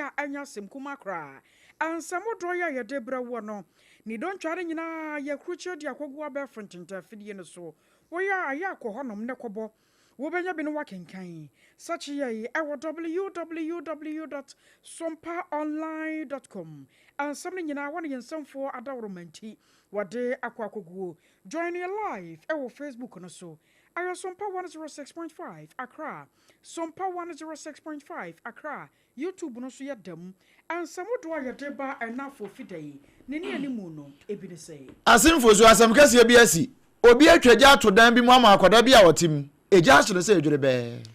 a ɛnyɛ asɛm kumaa koraa. Nsɛm-dodoɔ yi a yɛde brɛ woɔ no, ne dontwa no nyinaa yɛakrukyire de akɔgu abɛɛfo ntentan afidie no so. Woyɛ a, yɛ a kɔ hɔnom na kɔbɔ. Wobɛnya bi na woakenkan. Search yɛn wɔ www dot sompaonline dot com. Nsɛm no nyinaa wɔne yɛn nsɛmfoɔ adaworoma nti wɔde akɔ akɔguo. Join yɛn live wɔ Facebook no so. Ɛyɛ Sompa 106.5 Accra. Sompa 106.5 Accra. YouTube no nso yɛ dɛm. Nsɛm dodoɔ a yɛde ba ɛna Afofida yi ne ne animu no, ebi ne sɛ. Asemfo so asɛm kɛseɛ bi asi. Obi atwa gya ato dan bi mu ama akwadaa bi a ɔte mu. Egya ahye no sɛ dwerɛbɛɛ.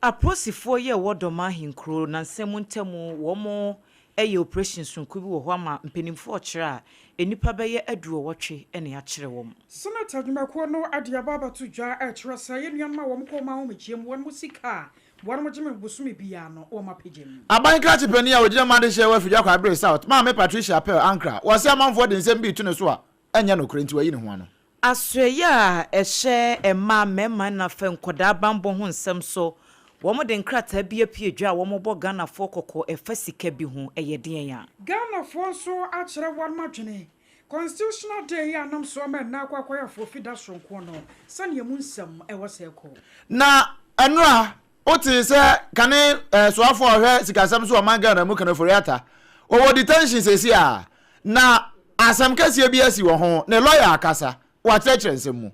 Apolisifoɔ yi a ɛwɔ Dɔm Ahenkuro nansa mu ntamu wɔn yɛ operation sononko bi wɔ hɔ ama mpanimfoɔ rekyerɛ a nnipa bɛyɛ aduɔwɔtwe na yɛakyere wɔn. Senate adwumakuo no de aba abɛto dwa rekyerɛ sɛ yɛn nuanom a wɔn kɔ wɔn ahomegyeɛ mu wɔn sika a wɔn gye me bosome biara no wɔn apagya mu. Aban krakye panin a ɔgyina mu adehyeɛ wɔ Afigya Kwaebere South, Maame Patricia Apel Ankrah, wɔse amanfoɔ de nsɛm bi reto ne so a ɛnyɛ nokorɛ nti wayi ne ho ano. Asoɛeɛ a ɛhyɛ mmaa, mmarima na afei nkwadaa banbɔ ho nsɛm so, wɔn de nkrataa bi apue dwa a wɔn bɔ Ghanafoɔ kɔkɔ ɛfa sika bi ho, ɛyɛ deɛn a? Ghanafoɔ nso akyerɛ wɔn adwene Constitutional Day yi a nam so ama ɛnnɛ akɔ akɔyɛ afofi da soronko no, sɛnea emu nsɛm wɔ sɛ ɛkɔ. Na ɛnora, wotee sɛ kane soafoɔ a ɔhwɛ sikasɛm so wɔ ɔman Ghana mu Ken Ofori-Atta, ɔwɔ detention seesei a, na asɛm kɛseɛ bi asi wɔ ho, ne lawyer akasa, wakyerɛkyerɛ nsɛm mu.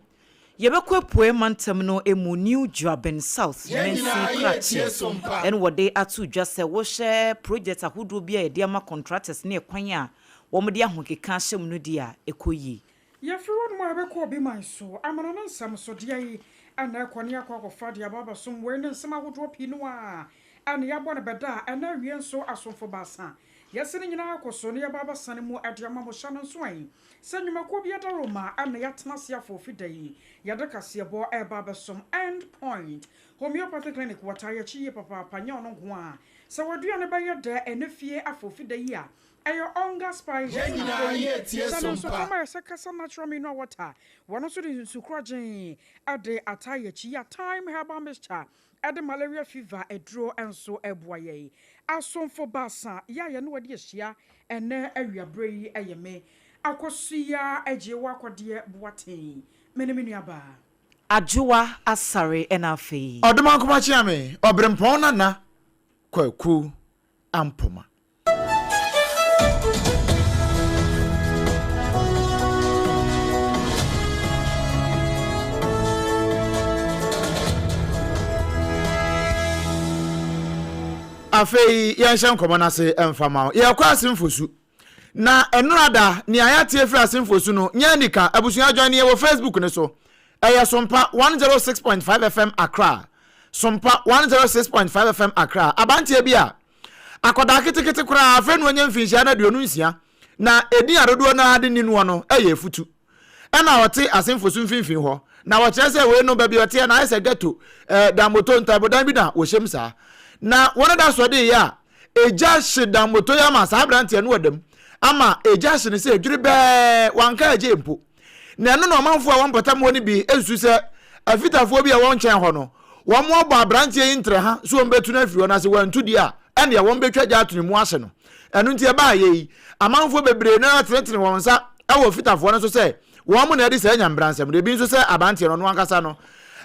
Yɛbɛkɔ Apueɛ Mantam no mu New Juaben South Yɛn mansin nyinaa yɛretie krakye Sompa. ɛna wɔde ato dwa sɛ wohwɛ project ahodoɔ bi a yɛde ama contractors ne ɛkwan a wɔde ahokeka ahyɛ mu no deɛ a, ɛkɔ yie. Yɛfiri hɔnom a yɛbɛkɔ obi man so, amena ne nsɛm so deɛ yi na ɛkɔ ne yɛakɔ akɔfa de aba abɛsom wei ne nsɛm ahodoɔ pii no ara na yɛabɔ no bɛda a ɛna awie nso asomfo baasa yɛse ne nyinaa akɔ so na yɛba abɛsane mu de ama mo hyɛ no nso ɛ sɛ nnwumakuo bi adaworoma na yɛatena ase afoofi da yi yɛde kaseɛbɔ ɛreba abɛsom End Point Homeopathy Clinic wɔtaa yɛkyi yie papaapa nyɛ ɔno nko ara sɛ w'aduane bɛyɛ dɛ ɛnɛ fie afoofi da yi a Ɛyɛ Onga Spices Yɛn nyinaa afei yɛretie hyɛ no nso Sompa. fam ayɛ sɛ kasa natural mineral water. Wɔn nso de nsu korɔgyenn de ataa yɛn akyi. Yɛ Thyme herbal mixture de malaria fever aduro nso boa yɛn. Asomfo baasa yɛ a yɛne wɔde ahyia ɛnnɛ awiaberɛ yi yɛ me, Akosua Agyewa Kɔdeɛ Boateng, me ne me nuabaa. Adwoa Asare ɛna afei. Ɔdomankoma Kyeame, Ɔberempɔn Nana Kwaku Ampoma. Afei yɛnhyɛ nkɔmmɔ no ase mfa ma wo. Yɛrekɔ Asemfosu. Na ɛnora da, nea yɛate afiri Asemfosu no, nyɛ anika. Abusua join yɛn wɔ Facebook no so. Ɛyɛ Sompa 106.5 FM Accra. Sompa 106.5 FM Accra. Abanteɛ bi a Akwadaa ketekete koraa, afei na wanya mfinhyia no 26, na edin a dodoɔ no ara de ni noɔ no yɛ Afutu. Ɛna ɔte Asenfo so mfimfini hɔ, na wɔkyerɛ sɛ wei no baabi a ɔteɛ no ayɛ sɛ ghetto, eh, danmoto, ntaabodan bi na wɔhyɛm saa. Na wɔn da sɔ de yɛ a, egya hye danmoto yi ama saa aberanteɛ no wɔ dam, ama egya hye no sɛ dwerɛbɛɛ, wanka agye mpo. Na ɛno na ɔmanfoɔ a wɔn mpɔtam hɔ no bi susu sɛ afitafoɔ bi a ɛwɔ nkyɛn hɔ no, wɔabɔ aberanteɛ yi ntrɛha sɛ wɔbɛtu no afiri hɔ, na sɛ wantu deɛ a, ɛnneɛ wɔbɛtwa gya ato ne mu ahye no. Ɛno nti ɛbaeɛ yi, amanfoɔ bebree no ara tenetene wɔn nsa wɔ fitafoɔ no so sɛ wɔn na adi saa nyamebransɛm no, ebi nso sɛ aberanteɛ no ɔno ankasa no,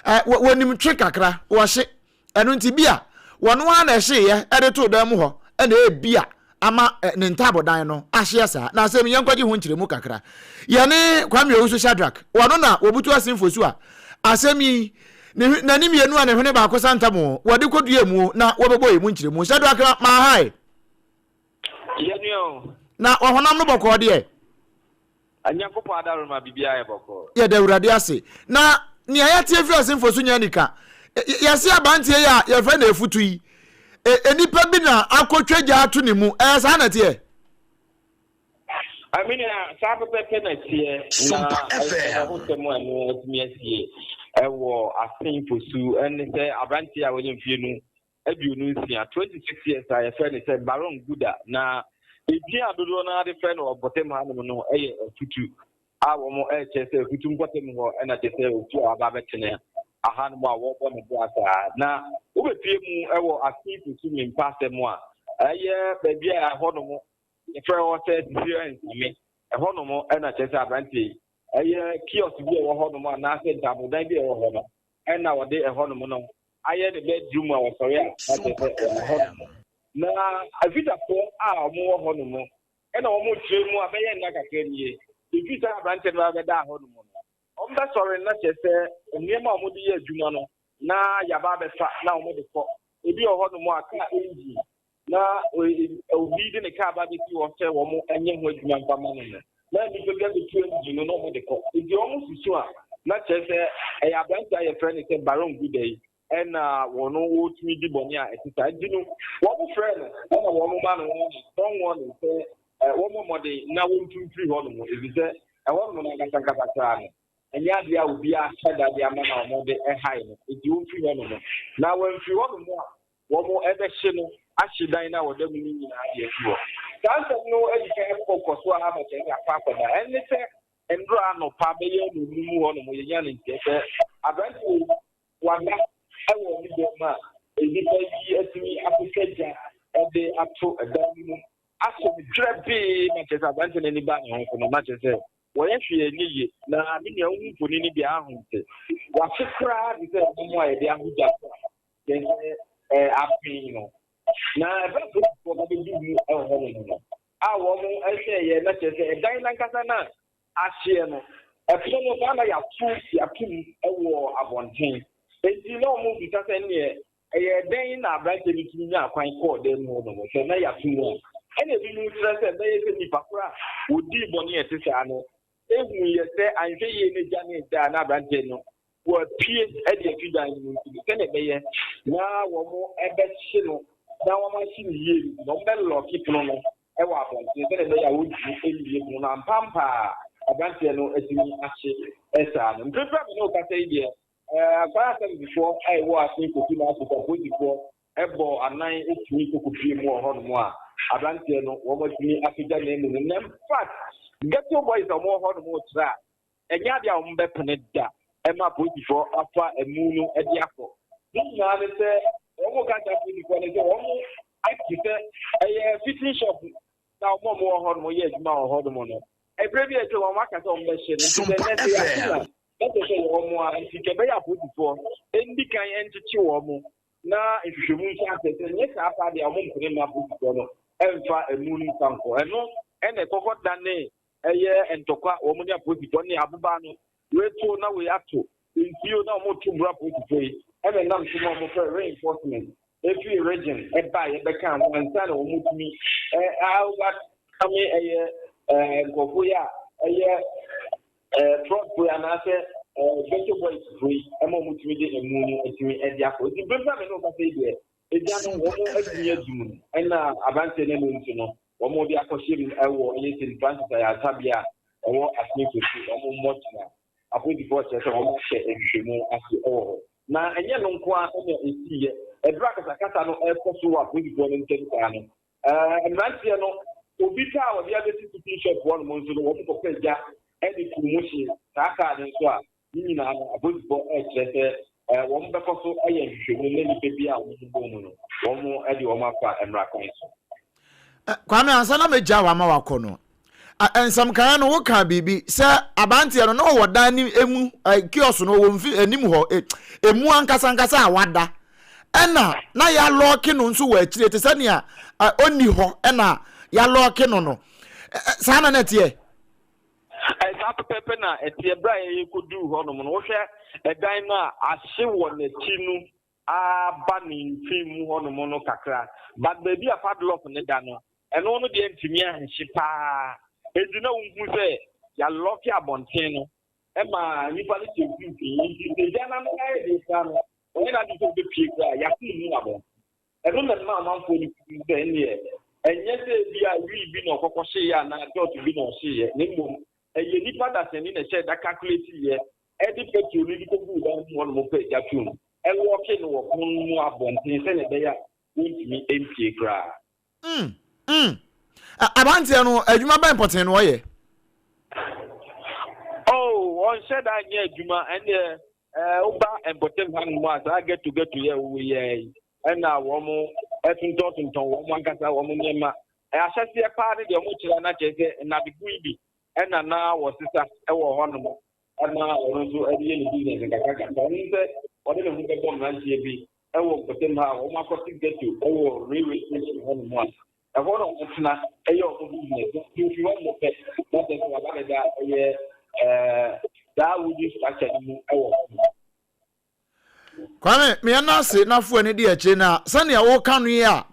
wɔnim twe kakra, wɔhye. Ɛno nti bi a wɔn ara na ɛhyeeɛ de too dan mu hɔ na ebia ama ne ntaabodan no ahyeɛ saa. Na asɛm yi yɛnkɔgye ho nkyerɛmu kakra. Yɛne Kwame Owusu Shadrack, wɔno na wɔbutu asenfo su a asɛm yi ne n'ani mmienu a ne hwene baako sa ntam o, wɔde kɔdua mu na wɔbɛbɔ yɛn mu nkyerɛmu. Shadrack maahae. Yɛnua o. Na ɔhonam no bɔkɔɔ deɛ. Nyankopɔn adaworoma biribiara yɛ bɔkɔɔ. Yɛda Awurade ase. Na nea yɛate afiri asenfo so nyɛ anika. Yɛse abanteɛ yi a yɛfrɛ no Afutu yi, nnipa bi na akɔtwa gya ato ne mu. Ɛyɛ saa na ɛteɛ? Me nua, saa pɛpɛpɛ na ɛteɛ. Na Sompa FM. ɛho sɛm a ɛno atumi asie ɛwɔ asenfo su ɛne sɛ aberanteɛ a wanya mfie no 26, 26 years, a yɛfrɛ no sɛ Baron Guda, na edin a dodoɔ no ara de frɛ no wɔ mpɔtam hanom no yɛ Afutu, a wɔn rekyerɛ sɛ Afutu mpɔtam hɔ na kyerɛ sɛ ofi a waba abɛtena ahanom a wɔrebɔ ne bra saa. Na wobɛpie mu wɔ Asenfo so nyimpa asɛm a, Ɛyɛ baabi a ɛhɔnom yɛfrɛ hɔ sɛ Sisira Nsame. Ɛhɔnom na kyerɛ sɛ aberanteɛ yi, ɛyɛ kiosk bi a ɛwɔ hɔnom anaasɛ ntaabodan bi a ɛwɔ hɔ no, ɛna wɔde ɛhɔnom no ayɛ ne bedroom a wɔsɔre a na kyerɛ sɛ ɔwɔ hɔnom. Na afitafoɔ a wɔwɔ hɔnom ɛna wɔkyerɛ mu a bɛyɛ nna kakra nie, ɛfiri saa aberanteɛ no bɛdaa hɔnom no, wɔbɛsɔre na kyerɛ sɛ nneɛma a wɔde yɛ adwuma no na yɛaba abɛfa na wɔde kɔ. Ebi wɔ hɔnom a kaa engine na obi de ne kaa ba bɛsi hɔ sɛ wɔn nyɛ ho adwuma mfa ma no no, na nnipa bi abɛtu engine no na wɔde kɔ. Nti wɔn susu a, na kyerɛ sɛ ɛyɛ aberante a yɛfrɛ no sɛ Baron Guda yi ɛna wɔn wɔtumi di bɔne a ɛte saa. Nti no, wɔn frɛ no ɛna wɔn ma no warning, strong warning sɛ wɔmmɔ mmɔden na wɔntu mfiri hɔnom, efisɛ ɛhɔnom no ankasa ankasa koraa no, ɛnyɛ adeɛ a obiara ahyɛ da de ama no a wɔde hae no, enti wɔmfiri hɔnom. Na wɔamfiri hɔnom a, wɔbɛhye no ahye dan no a wɔda mu no nyinaa de afi hɔ. Saa nsɛm no adi kan kɔ kɔ so ara ma kyerɛ sɛ akɔ akɔda. Ɛne sɛ nnora anɔpa bɛyɛ nnɔnnum hɔnom yɛnya no nteɛ sɛ aberanteɛ yi wada wɔ ne dan mu a nnipa yi atumi akɔtwa gya de ato dan no mu asɔ no dwerɛbee ma kyerɛ sɛ aberanteɛ no ani baa ne ho so no na kyerɛ sɛ Wɔyɛ hwee a ɛnyɛ yie. Na me nua wohu mfoni no bi a ahu nte. Wahye koraa te sɛ ɛnam a yɛde aho gya so a kyerɛ sɛ ɛɛ aben no. Na ɛberɛ a polisifoɔ ba bɛduu mu wɔ hɔnom no a wɔn hwɛeɛ na kyerɛ sɛ ɛdan no ankasa no a ahyeɛ no, ɛpono no saa na yɛato yɛato mu wɔ abɔnten. Enti na wɔrebisa sɛ ɛnneɛ Ɛyɛɛ dɛn na aberanteɛ no tumi nyaa kwan kɔɔ dan mu hɔ nom sɛ na yɛato mu a? Ɛnna ebinom kyerɛ sɛ ɛbɛyɛ sɛ nnipa koro a wɔdii bɔne a ɛte saa no huiɛ sɛ anhwɛ yie no agya ne agya a na aberanteɛ no wapue de afi dan no mu nti no, sɛdeɛ ɛbɛyɛ na wɔbɛhye no na wɔahye no yie no nti no, wɔbɛlɔke pono no wɔ abɔnten sɛdeɛ ɛbɛyɛ a wɔntumi mmue pono no. Ampaampa a aberanteɛ no atumi ahye saa no. Mprempren a me ne wo kasa yi deɛ, Fire service foɔ a ɛwɔ ase Kofi na Africa polisifoɔ bɔ anan tumi kɔ kɔpie mu wɔ hɔnom a aberanteɛ no wɔn atumi apagya n'amu no. Na in fact ghetto boys a wɔn wɔ hɔnom rekyerɛ a ɛnyɛ adeɛ a wɔn bɛpene da ɛma apolisifoɔ afa amu no de akɔ. Ne nyinaa ne sɛ wɔn ka kyerɛ apolisifoɔ no sɛ wɔn ate sɛ ɛyɛ fitting shop na wɔn a wɔwɔ hɔnom yɛ adwuma wɔ hɔnom no ɛberɛ bi a atwa wɔn aka sɛ wɔn bɛhye no nti sɛ ɛnɛ sɛ yɛate na Na kyerɛ sɛ wɔn a nti nka ɛbɛyɛ apolisifoɔ ndi kan nkyekye wɔn na nhwehwɛmu nhyɛ aseɛ, sɛ nyɛ saa paa deɛ a wɔn mpene mma apolisifoɔ no mfa amu no mfa nkɔ. Ɛno na ɛkɔkɔ dane ɛyɛ ntɔkwa wɔn ne apolisifoɔ ne aboba no, wei to na wei ato nsuo na wɔn to boro apolisifoɔ yi, ɛna ɛnam so ma wɔn frɛ reinforcement ɛfiri region ɛbaeɛ bɛkaa ho ansa na wɔn tumi overcome ɛyɛ nkurɔfoɔ yi a ɛyɛ Fraud foɔ yi anaasɛ ghetto boys foɔ yi ma wɔn tumi de emu no atumi de akɔ. Nti mpempem a me ne wo kasa yi deɛ, egya no wɔn atumi adum no, ɛna aberanteɛ no anum nso no wɔn de akɔhyɛ mu ɛwɔ ɛyɛ St. Francis ayaresabea a ɛwɔ Asin Kofi wɔn mmɔtena. Apolisifoɔ kyerɛ sɛ wɔn ahyɛ nhwehwɛmu ase ɛwɔ hɔ. Na ɛnyɛ no nko ara na ɛsiiɛ, ɛberɛ a kasakasa no ɛrekɔ so wɔ apolisifoɔ no ntam saa no, Ɛɛ, mmeranteɛ no, obi kaa a wɔde abɛsi fitting shop hɔ nom nso no, wɔn kɔpɛ gya de too mu hye saa kaa no nso a, ne nyinaa no, apolisifoɔ rekyerɛ sɛ ɛɛ, wɔn bɛkɔ so ayɛ nhwehwɛmu na nnipa bi a wɔn bɔ mu no, wɔn de wɔn afa mmara kwan so. Kwame, ansa na mɛgya wo ama wakɔ no, nsɛmkaeɛ no wokaa biribi sɛ aberanteɛ no na ɔwɔ dan no mu kiosk no ɔwɔ mfi anim hɔ emu ankasa ankasa a wada ɛna na yɛalɔɔke no nso wɔ akyire te sɛ nea ɔnni hɔ ɛna yɛalɔɔke no no saa na na ɛteɛ. Saa pɛpɛɛpɛ na ɛteɛ. Berɛ a yɛkɔduu hɔnom no, wohwɛ ɛdan no a ahye wɔ n'akyi no aba ne mfin mu hɔnom no kakra, but baabi a padlock no da no, ɛno no deɛ ntumi anhye paa. Enti na wohu sɛ yɛalɔke abɔnten no ma nnipa no hyɛ mfimfini. Nti sɛ gya no ano ayɛ den koraa no, ɔnyɛ n'adwene sɛ ɔbɛpue koraa, yɛato mu abɔnten. Ɛno na ɛma amanfoɔ no susu sɛ ɛnneɛ ɛnyɛ sɛ ebia wii bi na ɔkɔkɔhyeeɛ anaa dɔɔto bi na ɔhyeeɛ, na mmom ɛyɛ nnipa dasani na ɛhyɛɛ da calculate-yɛ de petrol no de kɔguu dan mu hɔnom pɛ gya toom, lɔɔke no wɔ pono no mu abɔnten sɛdeɛ ɛbɛyɛ a wɔntumi mpue koraa. Mm, mm. Aberanteɛ no, adwuma bɛn pɔtee na ɔyɛ? Oh, ɔnhyɛ da nyɛ adwuma, ɛnneɛ ɛɛ woba mpɔtam hanom a saa ghetto ghetto yɛ wowɔ yi ara yi ɛna wɔn tontɔntontɔn wɔn ankasa wɔn nneɛma. Ahyɛseɛ paa ne deɛ wɔkyerɛ no akyerɛ sɛ nnadego yi bi ɛna na wɔsesa wɔ hɔnom ɛna ɔno nso de yɛ ne business nkakrankakra. Ɔno sɛ ɔde ne ho bɛbɔ mmeranteɛ bi wɔ mpɔtam ha a wɔn akɔte ghetto wɔ railway station hɔnom a ɛhɔ na wɔtena ɛyɛ wɔn business. Nti ofi hɔ nom pɛ na kyerɛ sɛ waba bɛda ɛyɛ saa wooden structure no mu wɔ hɔ. Kwame, meɛ no ase na fo ani di akyire na sɛnea woka no yi a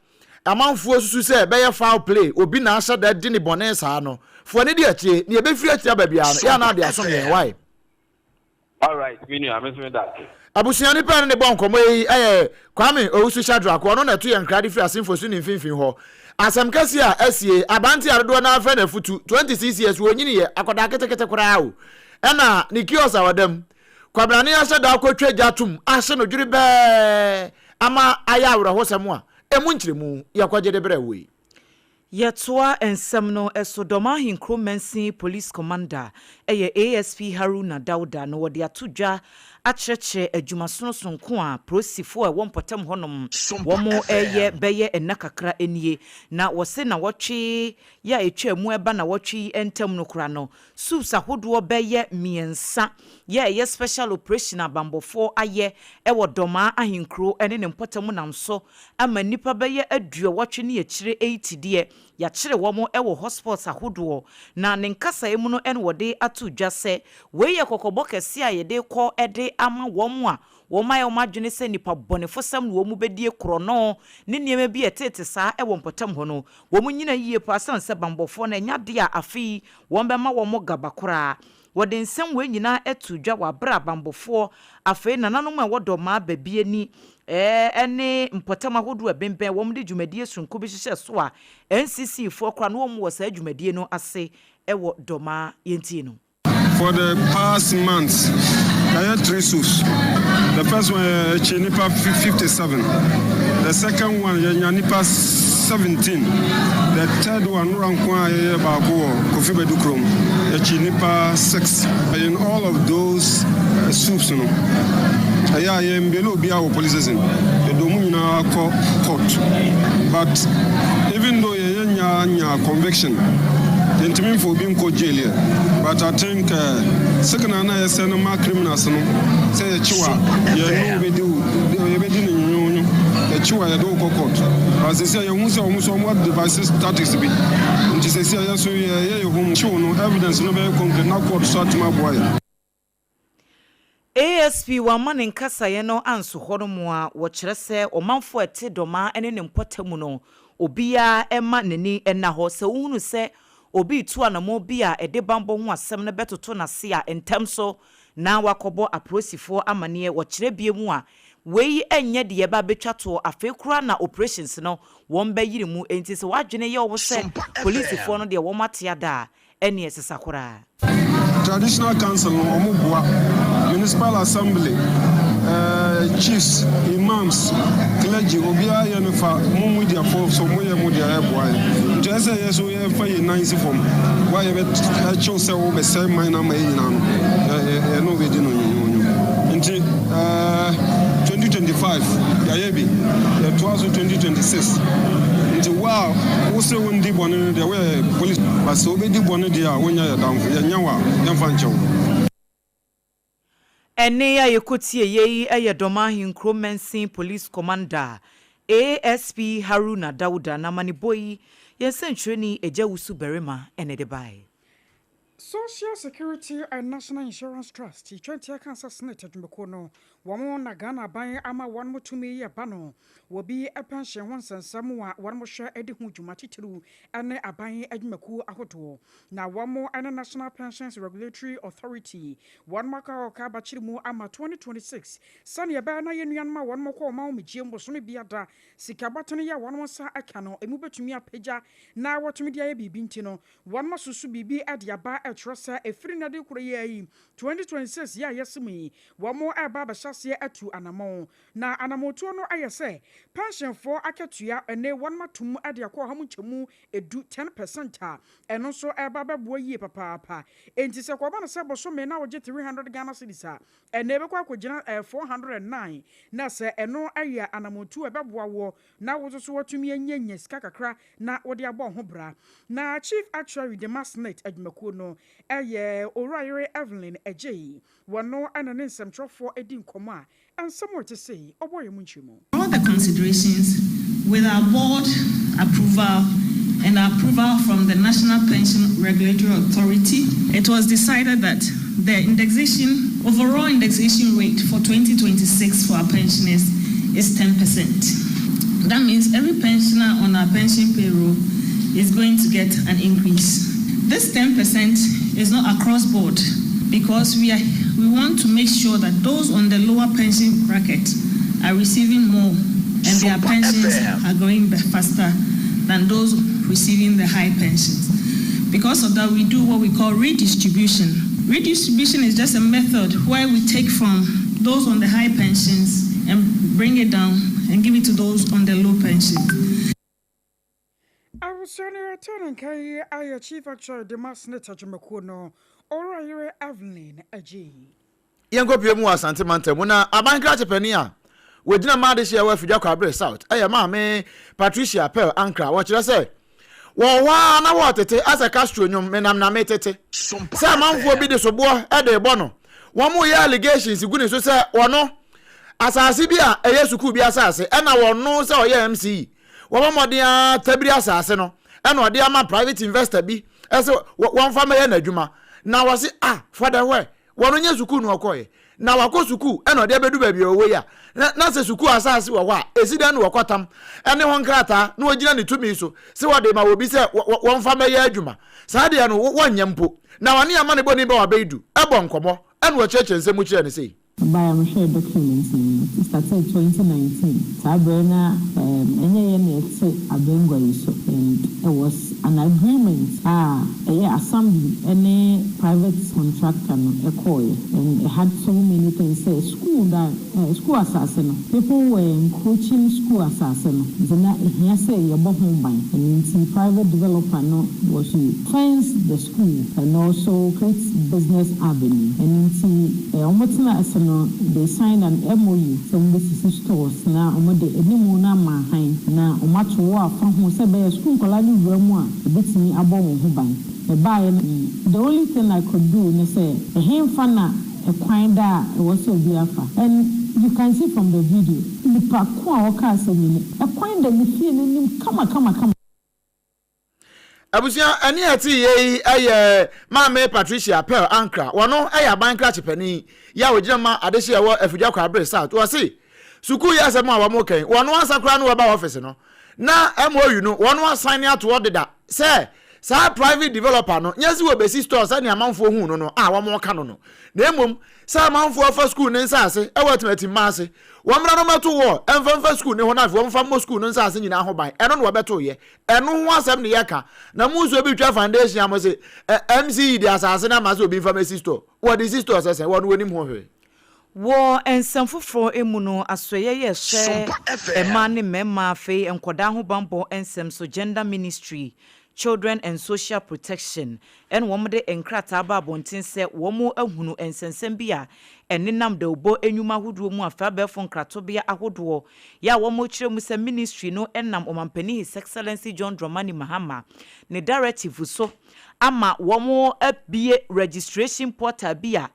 amanfoɔ susu sɛ ɛbɛyɛ foul play, obi na ahyɛ da di ne bɔne saa no, fo ani di akyire, nea ɛbɛfiri akyire aba biara no, yɛ a na ade asom yɛn, why? Alright, me nua, me nso meda ase. Abusua nipa a ɛne ne bɔ nkɔmmɔ yi yɛ Kwame Owusu Shadrack, ɔno na ɛto yɛn nkra de firi Asenfosu ne mfimfini hɔ. Asɛm kɛseɛ a asie, aberanteɛ a dodoɔ no ara frɛ no Afutu, 26 years, ɔnyiniiɛ, akwadaa ketekete koraa o, ɛna ne kiosk a ɔda mu, Kwabrane ahyɛ da akɔtwa gya atom ahye no dwerebɛɛ ama ayɛ awerɛhosɛm a ɛmu nkyerɛmu yɛkɔgye de brɛ wo yi. Yɛtoa nsɛm no so, Dɔm Ahenkuro Mansin Police Commander yɛ ASP Haruna Dauda na wɔde ato dwa akyerɛkyerɛ adwuma sonosonko a polisifo a ɛwɔ mpɔtam hɔnom wɔn reyɛ bɛyɛ nna kakra nie. Na wɔse nnawɔtwe yi a ɛtwaa mu ɛba nnawɔtwe yi ntam no koraa no, Soups ahodoɔ bɛyɛ mmiɛnsa yɛ a ɛyɛ special operation a abanbɔfoɔ ayɛ wɔ Dɔmaa ahenkuro ne ne mpɔtam nam so ama nnipa bɛyɛ aduɔwɔtwe ne akyire 80 deɛ yɛakyere wɔn wɔ hotspots ahodoɔ. Na ne nkasaeɛ mu no na wɔde ato dwa sɛ wei yɛ kɔkɔbɔ kɛseɛ a yɛde rekɔ de ama wɔn a wɔayɛ wɔn adwene sɛ nnipa bɔnefosɛm na wɔn bɛdie korɔno ne nneɛma bi a ɛtete saa wɔ mpɔtam hɔ no. Wɔnnyina yie paa sane sɛ banbɔfoɔ no ɛnyɛ adeɛ a afe yi wɔbɛma wɔn gaba koraa. Wɔde nsɛm wei nyinaa too dwa wɔ aberɛ a banbɔfoɔ, afei nananom a ɛwɔ Dɔmaa, Babiani ne mpɔtam ahodoɔ a ɛbembɛn wɔn de dwumadie sononko bi hyehyɛɛ so a NCC foɔ koraa na wɔn wɔ saa dwumadie no ase wɔ Dɔmaa. Yɛntie no. For the past months, yɛayɛ three soups. The first one yɛkye nipa 57. The second one yɛnya nipa 17. The third one nora nko a yɛyɛ baako wɔ Kofi Badu kurom. Yɛkye nipa 6. In all of those soups no, ɛyɛ a yɛn bail obiara wɔ police station. Yɛde wɔn nyinaa kɔ court. But even though yɛyɛ nya nya conviction, yɛntumi mfa obi nkɔ jail yɛ. But I think signal na yɛsɛ no ma criminals no sɛ yɛkyew a yɛne wo bɛdi wo yɛbɛdi no nwonwonwo, yɛkyew a yɛde wo kɔ court. But sɛsi a yɛhu sɛ wɔn nso wɔn devices tactics bi nti sɛsi a yɛn nso yɛyɛ yɛn ho mu kyew no, evidence no bɛyɛ concrete na court so atumi aboa yɛn. ASP wamma ne nkasaeɛ no anso hɔ nom a wɔkyerɛ sɛ ɔmanfoɔ a ɛte Dɔmaa ne ne mpɔtam no obiara mma n'ani nna hɔ. Sɛ wohunu sɛ obi retu anamɔn bi a ɛde banbɔ ho asɛm no bɛtoto n'ase a, ntɛm so na wakɔbɔ apolisifoɔ amaneɛ. Wɔkyerɛ bio mu a, wei nyɛ deɛ ɛba abɛtwa toɔ, afei koraa na operations no wɔbɛyere mu. Enti sɛ w'adwene yɛ wo sɛ polisifoɔ no deɛ wɔate ada a, ɛneɛ sesa koraa. Traditional council no ɔmo boa, municipal assembly, chiefs, imams, clergy obiara yɛ no fa, mo media foɔ nso mo yɛ mo deɛ ɛboa yɛn. Nti ɛsɛ yɛ nso yɛ fa yɛn nan si fam, wo a yɛbɛ kyew sɛ wo bɛ sɛe man no ama yɛn nyinaa no yɛ ne wo bɛ di no nwonwonwo. Nti 2025 yɛayɛ bi, yɛtoa so 2026 nti wo a wo se wo ndi bɔne no deɛ woyɛ police but sɛ wobɛdi bɔne deɛ a wonyɛ yɛ damfo, yɛnyɛ wo a yɛmfa nkyɛ wo. Ɛnne a yɛkɔtieeɛ yi yɛ Dɔm Ahenkuro Mansin Police Commander ASP Haruna Dauda n'amanebɔ yi, yɛn sɛnkyerɛni Agya Wusu Barima na ɛde baeɛ. Social Security and National Insurance Trust, Twɛntia ka sɛ Senate adwumakuo no, wɔn na Ghana aban ama wɔn tumi yɛ ba no wɔ bi pɛnhyen ho nsɛnsɛm a wɔn hwɛ di ho dwuma titiriw ne aban adwumakuo ahodoɔ. Na wɔn ne National Pensions Regulatory Authority wɔn akɔ akɔka abakyere mu ama 2026 sɛdeɛ ɛbɛyɛ na yɛn nuanom a wɔn kɔ wɔn ahomegyeɛ mu bosome biada sika bɔtene yɛ wɔn nsa ka no emu bɛtumi apagya na wɔtumi de ayɛ biribi nti no Wɔasusu biribi de aba ɛkyerɛ sɛ ɛfiri nnɛ de rekɔ yi ara yi, 2026 yi a yɛasi mu yi, wɔreba abɛhyɛ aseɛ atu anamɔn. Na anamɔntuo no ayɛ sɛ pɛnhyɛnfoɔ akatua ɛne wɔn atom de akɔ 10%, 10%, a ɛno nso ɛba bɛboa yie papaapa. Enti sɛ kɔba no sɛ bosome na wogye 300 Ghana cedis a, ɛnɛ ɛbɛkɔ akɔgyina 409. Na sɛ ɛno ɛyɛ anamɔntuo a ɛbɛboa wɔ na wo nso so watumi anyanya sika kakra na wode abɔ ho bra. Na Chief Actuary de ma SSNIT adwumakuo no ɛyɛ Owurayere Evelyn Agyei. Wɔno ɛna ne nsɛmtwerɛfoɔ di nkɔmmɔ a nsɛm a ɛte sei ɔbɔ yɛ mu nkyerɛmu. All the considerations, with our board approval and approval from the National Pension Regulatory Authority, it was decided that the indexation, overall indexation rate for 2026 for our pensioners is 10%. That means every pensioner on our pension payroll is going to get an increase. This 10% is not across board because we want to make sure that those on the lower pension bracket are receiving more and their Super pensions FM. Are growing faster than those receiving the high pensions. Because of that, we do what we call redistribution. Redistribution is just a method where we take from those on the high pensions and bring it down and give it to those on the low pension. Abusua no, yɛtɔ ne nka yi ayɛ Chief Actuary de ma SSNIT adwumakuo no, Owurayere Evelyn Agyei. Yɛnkɔpie mu wɔ Asante mantam mu, na aban krakye panin a wɔgyina mmaa adehyeɛ wɔ Afidwa Kwabere South, ɛyɛ Maame Patricia Pel Ankra, wɔkyerɛ sɛ wɔwɔ hɔ a na wɔtete asɛ Castro nnwom menam na metete sɛ amanfoɔ bi de soboɔ de bɔ no. Wɔn mo yɛ allegations gu ne so sɛ wɔno asase bi a ɛyɛ sukuu bi asase ɛna wɔno sɛ ɔyɛ MCE, wɔbɔ mmɔden a tabiri asase no ɛna ɔde ama private investor bi ɛsɛ wɔmfa mɛyɛ n'adwuma. Na wɔse, ah, fɔdɛ hɔ wɔn nyɛ sukuu no ɔkɔɛ na wakɔ sukuu ɛna ɔde abɛdu baabi a ɔwɔ yi a na sɛ sukuu asase wɔ hɔ a, esi dan no wɔkɔtam ɛne ho nkrataa na wɔgyina ne tumi so sɛ wɔde ma obi sɛ wɔmfa mɛyɛ adwuma. Saa deɛ no wɔnyɛ mpo. Na wɔne ama ne bɔne bɛ wabɛyi du ɛbɔ nkɔmmɔ ɛna wɔkyerɛkyerɛ nsɛm mu kyerɛ ne sei. Baeɛ a mehwɛɛ documents no mu, it started 2019. Saa berɛ na ɛnyɛ yɛn na yɛte abangua yi so, and it was an agreement a ɛyɛ assembly ne private contractor no ɛkɔɔeɛ, and it had so many things sɛ school da school asase no, people were encroaching school asase no, nti na ehia sɛ yɛbɔ ho ban. Ɛno nti private developer no was to fence the school and also create business avenue. Ɛno nti wɔn tena ase no, they signed an MOU sɛ wɔn bɛsisi stores na wɔn de animu no ama han na wɔn ato wɔ afa ho sɛ ɛbɛyɛ school nkɔla no wura mu a, ebɛtumi abɔ wɔn ho ban. Ɛbaeɛ no, the only thing I could do ne sɛ ɛhenfa na ɛkwan da a ɛwɔ sɛ obi afa, and you can see from the video, nipa ko a ɔka asɛm yi no, ɛkwan da ne fie n'anim kama kama kama. Abusua, ɛne ɛte yie yi ɛyɛ Maame Patricia Pel Ankra. Wɔno ɛyɛ aban krakye panin yi a wɔgyina ma adehye ɛwɔ Afidwa Kwabere South. Wɔse sukuu yi asɛm a wɔn kɛn wɔn ansa koraa no wɔba office no na MOU no wɔn asan ne atoɔ deda sɛ saa private developer no nyɛ sɛ wɔbɛsi store sɛnea amanfoɔ hu no a wɔn ka no, na mmom sɛ amanfoɔ afa sukuu ne nsaase ɛwɔ atimatimma ase, wɔn mmra no mɛto wɔ ɛmfa mfa sukuu ne ho na afei wɔmfa mmɔ sukuu no nsaase nyinaa ho ban. Ɛno na wɔbɛto yɛ. Ɛno ho asɛm ne yɛka na mu nso bi twa foundation a mo se MCE de asase no ama sɛ obi mfa mɛsi store. Wɔde si store sɛ sɛ wɔn wɔnim ho hwee. Wɔ nsɛm foforɔ mu no, asoɛyɛ yɛ hyɛ Sompa FM. Mmaa ne mmarima, afei nkɔdaa ho bammɔ nsɛm so, Gender Ministry, Children and Social Protection, ɛna wɔn de nkrataa ba abɔnten sɛ wɔn ahunu nsɛnsɛm bi a ɛnenam dawubɔ nnwuma ahodoɔ mu, afei abɛɛfo nkratobea ahodoɔ yɛ a wɔn kyerɛ mu sɛ ministry no nam Ɔmampanin His Excellency John Dramani Mahama ne directive so ama wɔn abie registration portal bi a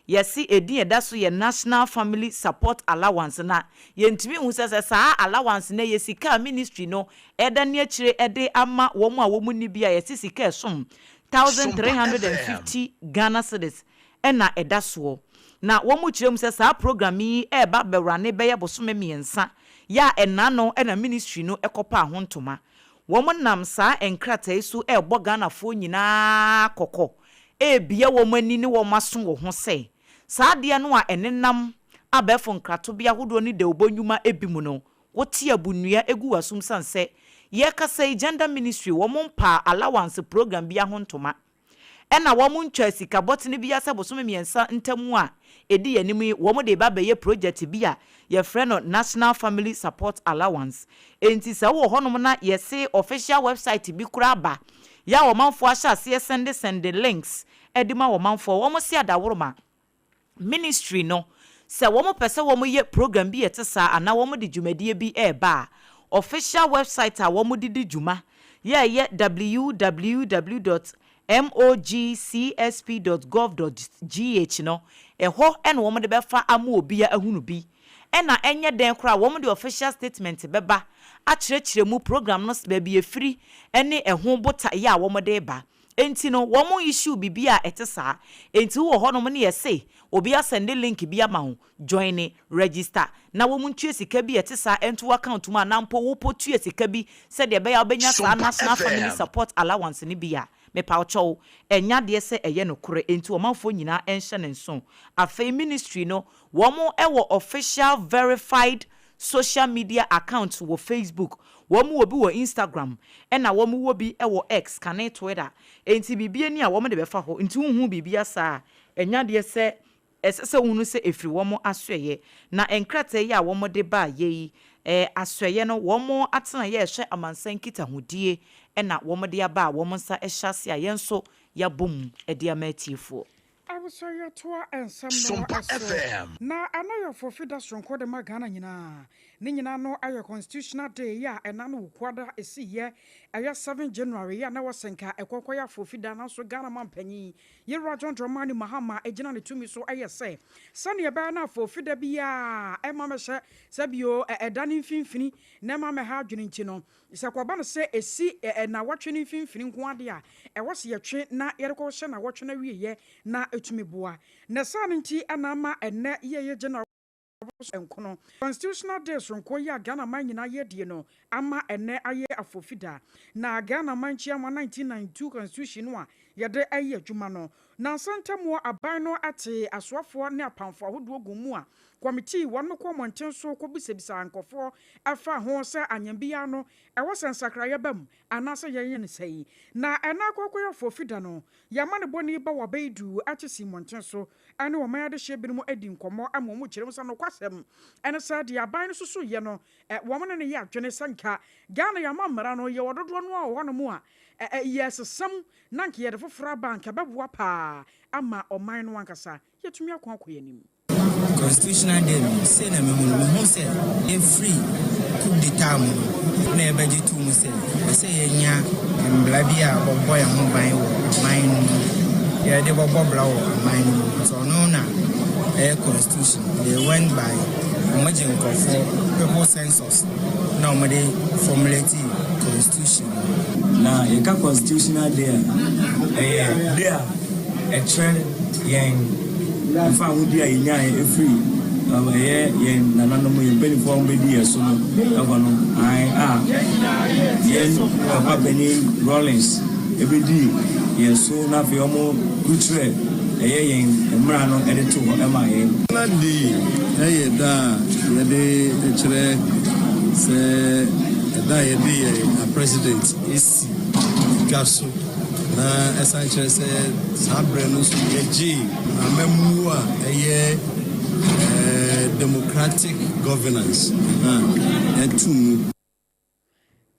yɛsi edin ɛda so yɛ National Family Support Allowance. Na yɛntumi hu sɛ saa allowance no yɛ sika a ministry no ɛda ne akyire ɛde ama wɔn a wɔn ni bi a yɛsi sika ɛsom 1,350 Ghana cedis ɛna ɛda soɔ. Na wɔn mu kyerɛ mu sɛ saa program yi ɛreba bɛwurane bɛyɛ bosome 3 yɛ a ɛna no ɛna ministry no ɛkɔpa ho ntoma. Wɔn nam saa nkrataa yi so ɛrebɔ Ghanafoɔ nyinaa kɔkɔ, ebia wɔn ani ne wɔn aso wɔ ho sɛ saa adeɛ no a ɛnenam abɛɛfo nkratobea ahodoɔ ne dawubɔ nnwuma ebi mu no, wɔte abunua egu w'asom san sɛ yɛkasa yi, Gender Ministry wɔn mpa allowance program bi aho ntoma. Ɛna wɔn ntwaa sika bɔtene biara sɛ bosome mmiɛnsa ntamu a ɛdi yɛn anim yi wɔn de reba abɛyɛ project bi a yɛfrɛ no National Family Support Allowance. Enti sɛ wowɔ hɔnom na yɛse official website bi koraa aba yɛ a ɔmanfoɔ ahyɛ aseɛ sɛnde sɛnde links de ma ɔmanfoɔ, wɔn se adaworoma. Ministry no, sɛ wɔn pɛ sɛ wɔn yɛ program bi a ɛte saa anaa wɔn de dwumadie bi reba a, official website a wɔn de di dwuma yɛ a ɛyɛ www dot mogcsp dot gov dot gh no, ɛhɔ na wɔn de bɛfa ama obia ahunu bi. Ɛna ɛnyɛ dɛn koraa a wɔn de official statement bɛba akyerɛkyerɛ mu program no baabi ɛfiri ne ɛho botaeɛ a wɔn de reba. Enti no wɔn issue biribi a ɛte saa. Enti wowɔ hɔnom ne yɛse obi asɛnde link bi ama wo, joine, register, na wɔn ntua sika bi a ɛte saa nto w'account mu anaa mpo wopɔ tua sika bi sɛdeɛ ɛbɛyɛ a wobɛnya saa Sompa National Family FM. Support Allowance no bi a, mepawkyɛw, ɛnyɛ adeɛ sɛ ɛyɛ nokorɛ, enti ɔmanfoɔ nyinaa nhyɛ no nso. Afei ministry no, wɔn wɔ official verified social media account wɔ Facebook, wɔn wɔ bi wɔ Instagram, ɛna wɔn wɔ bi wɔ X, kane Twitter. Enti biribi ani a wɔn de bɛfa hɔ. Nti wonhu biribi saa a, ɛnyɛ adeɛ sɛ ɛsɛ sɛ wohunu sɛ ɛfiri wɔn asoɛeɛ. Na nkrataa yi a wɔn de baeɛ yi, asoɛeɛ no wɔn atenaeɛ a ɛhwɛ amansan nkitahodie na wɔn de aba a wɔn nsa hyɛ aseɛ a yɛn nso yɛabɔ mu de ama atiefoɔ. Abusua yɛtoa nsɛm no Sompa so. FM. Na ɛno yɛ fofi da soronko de ma Ghana nyinaa. Ne nyinaa no ayɛ Constitutional Day yi a ɛna no Wukuada ɛsiiɛ ɛyɛ 7 January yi a na ɛwɔ sɛ nka ɛkɔ kɔyɛ afofi da nanso Ghana manpanyin Yewura John Dramani Mahama gyina ne tumi so yɛ sɛ sɛnea ɛbɛyɛ na afofi da biara ɛmma mɛhyɛ sɛ bio ɛda no mfimfini na ɛmma mɛha adwene nti no Sɛ ɛkɔba no sɛ ɛsi nnawɔtwe no mfimfini nko ara deɛ a, ɛwɔ sɛ yɛtwe na yɛde kɔhyɛ nnawɔtwe no awieeɛ na ɛtumi boa. Na saa no nti na ama ɛnnɛ yɛyɛ General nkono. Constitutional Day soronko yi a Ghana man nyinaa yɛ die no ama ɛnnɛ ayɛ afofi da. Na Ghana man Kyiama 1992 Constitution no a yɛde reyɛ adwuma no, nnansa ntam aban no tee asoafoɔ ne apamfoɔ ahodoɔ guu mu a Kɔmitii wɔn kɔ mmɔnten so kɔbisabisaa nkurɔfoɔ ɛfa ho sɛ anyɛmbiaa no ɛwɔ sɛ nsakraeɛ ba mu anaasɛ yɛnyɛ no sɛi. Na ɛna akɔakɔyɛfoɔ fida no, yɛn amanebɔni Bawa Baidu te sii mmɔnten so ne ɔman adehyeɛ binom adi nkɔmmɔ ma wɔn kyerɛ mu sɛ nokwasɛm ne sɛ deɛ aban no susuiɛ no wɔn ne no yɛ adwene sɛ nka Ghana yɛn amammara no yɛwɔ dodoɔ no ara wɔ hɔnom a yɛresesa mu na nka yɛde foforɔ aba a nka ɛbɛboa paa ama ɔman no ankasa yɛatumi ako akɔ yɛn anim. Constitutional Day no, sei na mehu no, mehu sɛ ɛfiri coup d'etat mu no na yɛbɛgye too mu sɛ ɛsɛ yɛnya mmara bi a ɔbɔ yɛn ho ban wɔ ɔman no mu, yɛde bɔbɔ bra wɔ ɔman no mu. Nti ɔno na ɛyɛ constitution. They went by wɔgye nkurɔfoɔ people census na wɔde formulate constitution no. Na yɛka Constitutional Day a, ɛyɛ day a ɛkyerɛ yɛn mfaahodi a yɛnyaeɛ firi ɛyɛ yɛn nananom, yɛn mpanimfoɔ a wɔbɛdii yɛn so no hɔ no, ae, a yɛn papa panin Rawlings bɛdii yɛn so na afei wɔkurukyerɛɛ ɛyɛ yɛn mmara no de too hɔ maa yɛn. Ghana Day yɛ da a yɛde kyerɛ sɛ ɛda a yɛde yɛn President si dwa so. Na ɛsan kyerɛ sɛ saa berɛ no nso yɛgyee amammuo a ɛyɛ democratic governance too mu.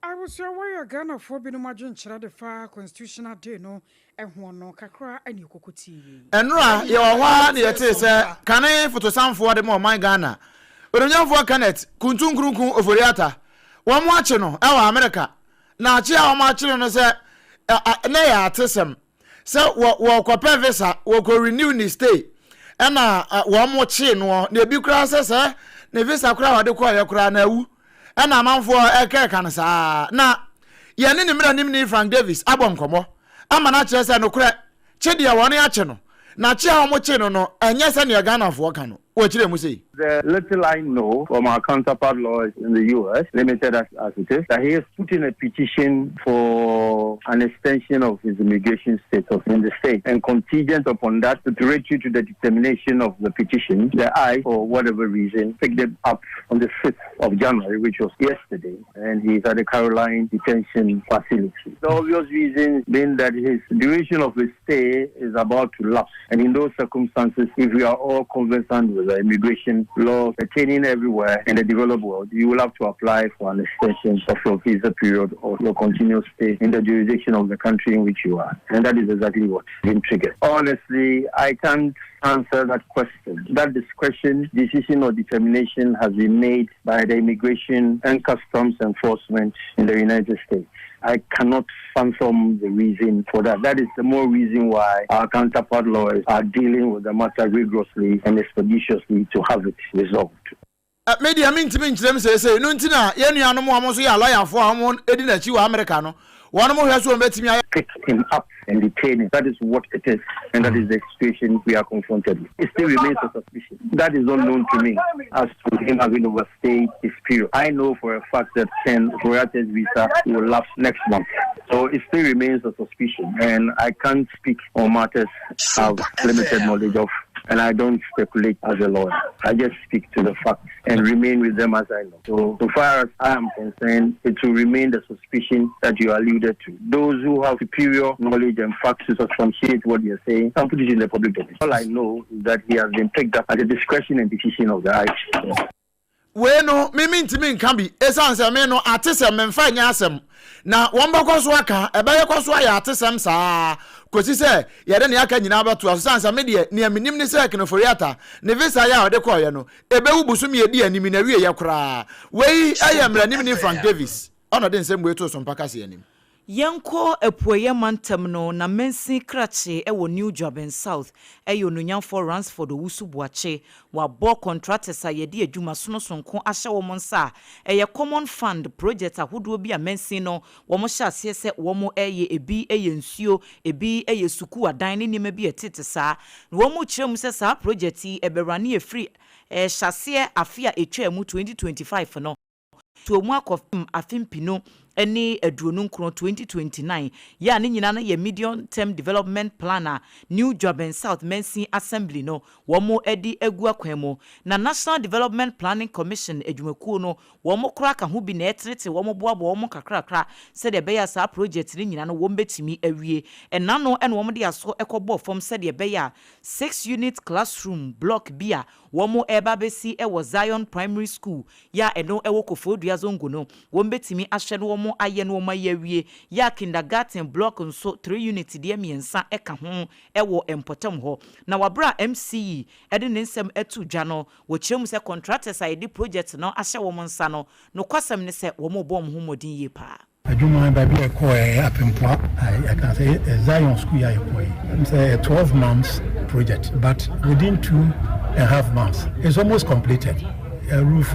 Abusua wei yɛ Ghanafoɔ binom adwenkyerɛ de fa Constitutional Day no ho no kakra ne ɛkɔkɔ tie yei. Ɛnora yɛwɔ hɔ ara na yɛtee sɛ kane fotosanfoɔ de ma ɔman Ghana, Onuonyamfoɔ Kenneth Kuntu Nkrunku Ofori-Atta, wɔn akye no wɔ Amerika Na akye a wɔakyere no sɛ na ɛyɛ atesɛm sɛ wɔkɔpɛ visa, wɔkɔ renew ne stay ɛna wɔn kyee noɔ, na ebi koraa sɛ sɛ ne visa koraa a wɔde kɔɔyɛ koraa na awu, ɛna amanfoɔ ɛkɛɛka no saa. Na yɛne ne mmaranimni Frank Davis abɔ nkɔmmɔ ama no akyerɛ sɛ nokorɛ kye deɛ wɔn akye no, na kye a wɔkye no no ɛnyɛ sɛdeɛ Ghanafoɔ ka no. Wɔkyerɛɛ mu sei. The little I know from our counterpart lawyers in the US, limited as, as it is, that he has put in a petition for an extension of his immigration status in the state. And contingent upon that, preparatory to the determination of the petition, the I, for whatever reason, picked him up on the 5th of January, which was yesterday, and he's at the Caroline Detention Facility. The obvious reason being that his duration of his stay is about to lapse. And in those circumstances, if we are all conversant with the immigration law pertaining everywhere in the developed world, you will have to apply for an extension of your visa period or your continuous stay in the jurisdiction of the country in which you are. And that is exactly what been triggered. Honestly, I can't answer that question. That discretion, decision, or determination has been made by the Immigration and Customs Enforcement in the United States. I cannot fathom the reason for that. That is the more reason why our counterpart lawyers are dealing with the matter rigorously and expeditiously to have it resolved. Me deɛ mentumi nkyerɛ mu seesei, ɛno nti na yɛn nuanom a wɔn nso yɛ alɔyafoɔ a wɔdi n'akyi wɔ Amerika no, wɔn hwɛ so wɔbɛtumi ayɛ. Pick him up and detain him. That is what it is and that is the situation we are confronted with. It still remains a suspicion. That is not known to me as to him having overstayed his period. I know for a fact that Ken Ofori-Atta's visa will lapse next month. So it still remains a suspicion and I can't speak on matters I've limited knowledge of and I don't speculate as a lawyer. I just speak to the facts and remain with them as I know. So, so far as I am concerned, it will remain the suspicion that you alluded to. Those who have superior knowledge and facts to substantiate what you're saying, can put it in the public domain. All I know is that he has been picked up at the discretion and decision of the ICE. Wei no, me mentumi nka bi, esiane sɛ me no, atesɛm, memfa nyɛ asɛm. Na wɔbɛkɔ so aka, ɛbɛyɛ kɔ so ayɛ atesɛm saa ara kɔsi sɛ yɛde nea aka nyinaa bɛtoa so, esiane sɛ me deɛ, nea menim ne sɛ Ken Ofori-Atta, ne visa yɛ a ɔde kɔeɛ no, ɛbɛwu bosome a ɛdi anim yi n'awieeɛ koraa. Wei yɛ mmaranimni Frank Davis, ɔna ɔde nsɛm wei too so mpaka seɛ anim. Yɛnkɔ Apueeɛ Mantam no, na mansin krakye wɔ New Juaben South yɛ Onuonyamfoɔ Ransford Owusu Boakye. Wabɔ contractors a yɛde adwuma sonosonko ahyɛ wɔn nsa a ɛyɛ Common Fund project ahodoɔ bi a mansin no wɔhyɛ aseɛ sɛ wɔreyɛ, ebi yɛ nsuo, ebi yɛ sukuu adan ne nneɛma bi a ɛtete saa. Na wɔrekyerɛ mu sɛ saa project yi ɛbɛrane afiri ɛrehyɛ aseɛ afe a ɛtwaa mu 2025 no. toɔ mu akɔpem afe mpenu ne 29, 2029, yɛ a ne nyinaa no yɛ Medium Term Development Plan a New Juaben South Mansin Assembly no wɔn de agu akwan mu. Na National Development Planning Commission adwumakuo no wɔn koraa ka ho bi na ɛretenetene wɔn boaboa wɔn nkakrakra sɛdeɛ ɛbɛyɛ a saa project no nyinaa no wɔn bɛtumi awie. Ɛna no na wɔn de aso kɔbɔɔ fam sɛdeɛ ɛbɛyɛ a six unit classroom block bi a wɔn reba abɛsi wɔ Zion Primary School yɛ a ɛno wɔ Koforidua Zongo no, wɔbɛtumi ahwɛ na wɔn ayɛ na wɔn ayɛ awie. Yɛ a kindergarten block nso three unit deɛ mmiɛnsa ka ho wɔ mpɔtam hɔ. Na wɔ berɛ a MC de ne nsɛm to dwa no, wɔkyerɛ mu sɛ contractors a yɛde project no ahyɛ wɔn nsa no, nokwasɛm ne sɛ wɔrebɔ wɔn ho mmɔden yie paa. Adwuma baabi a yɛkɔɔ ɛyɛ Apempoa, yɛka sɛ Zion school yi a yɛkɔɔ yi, ɛm sɛ ɛyɛ 12 months project but within 2 and half months it's almost completed. Roof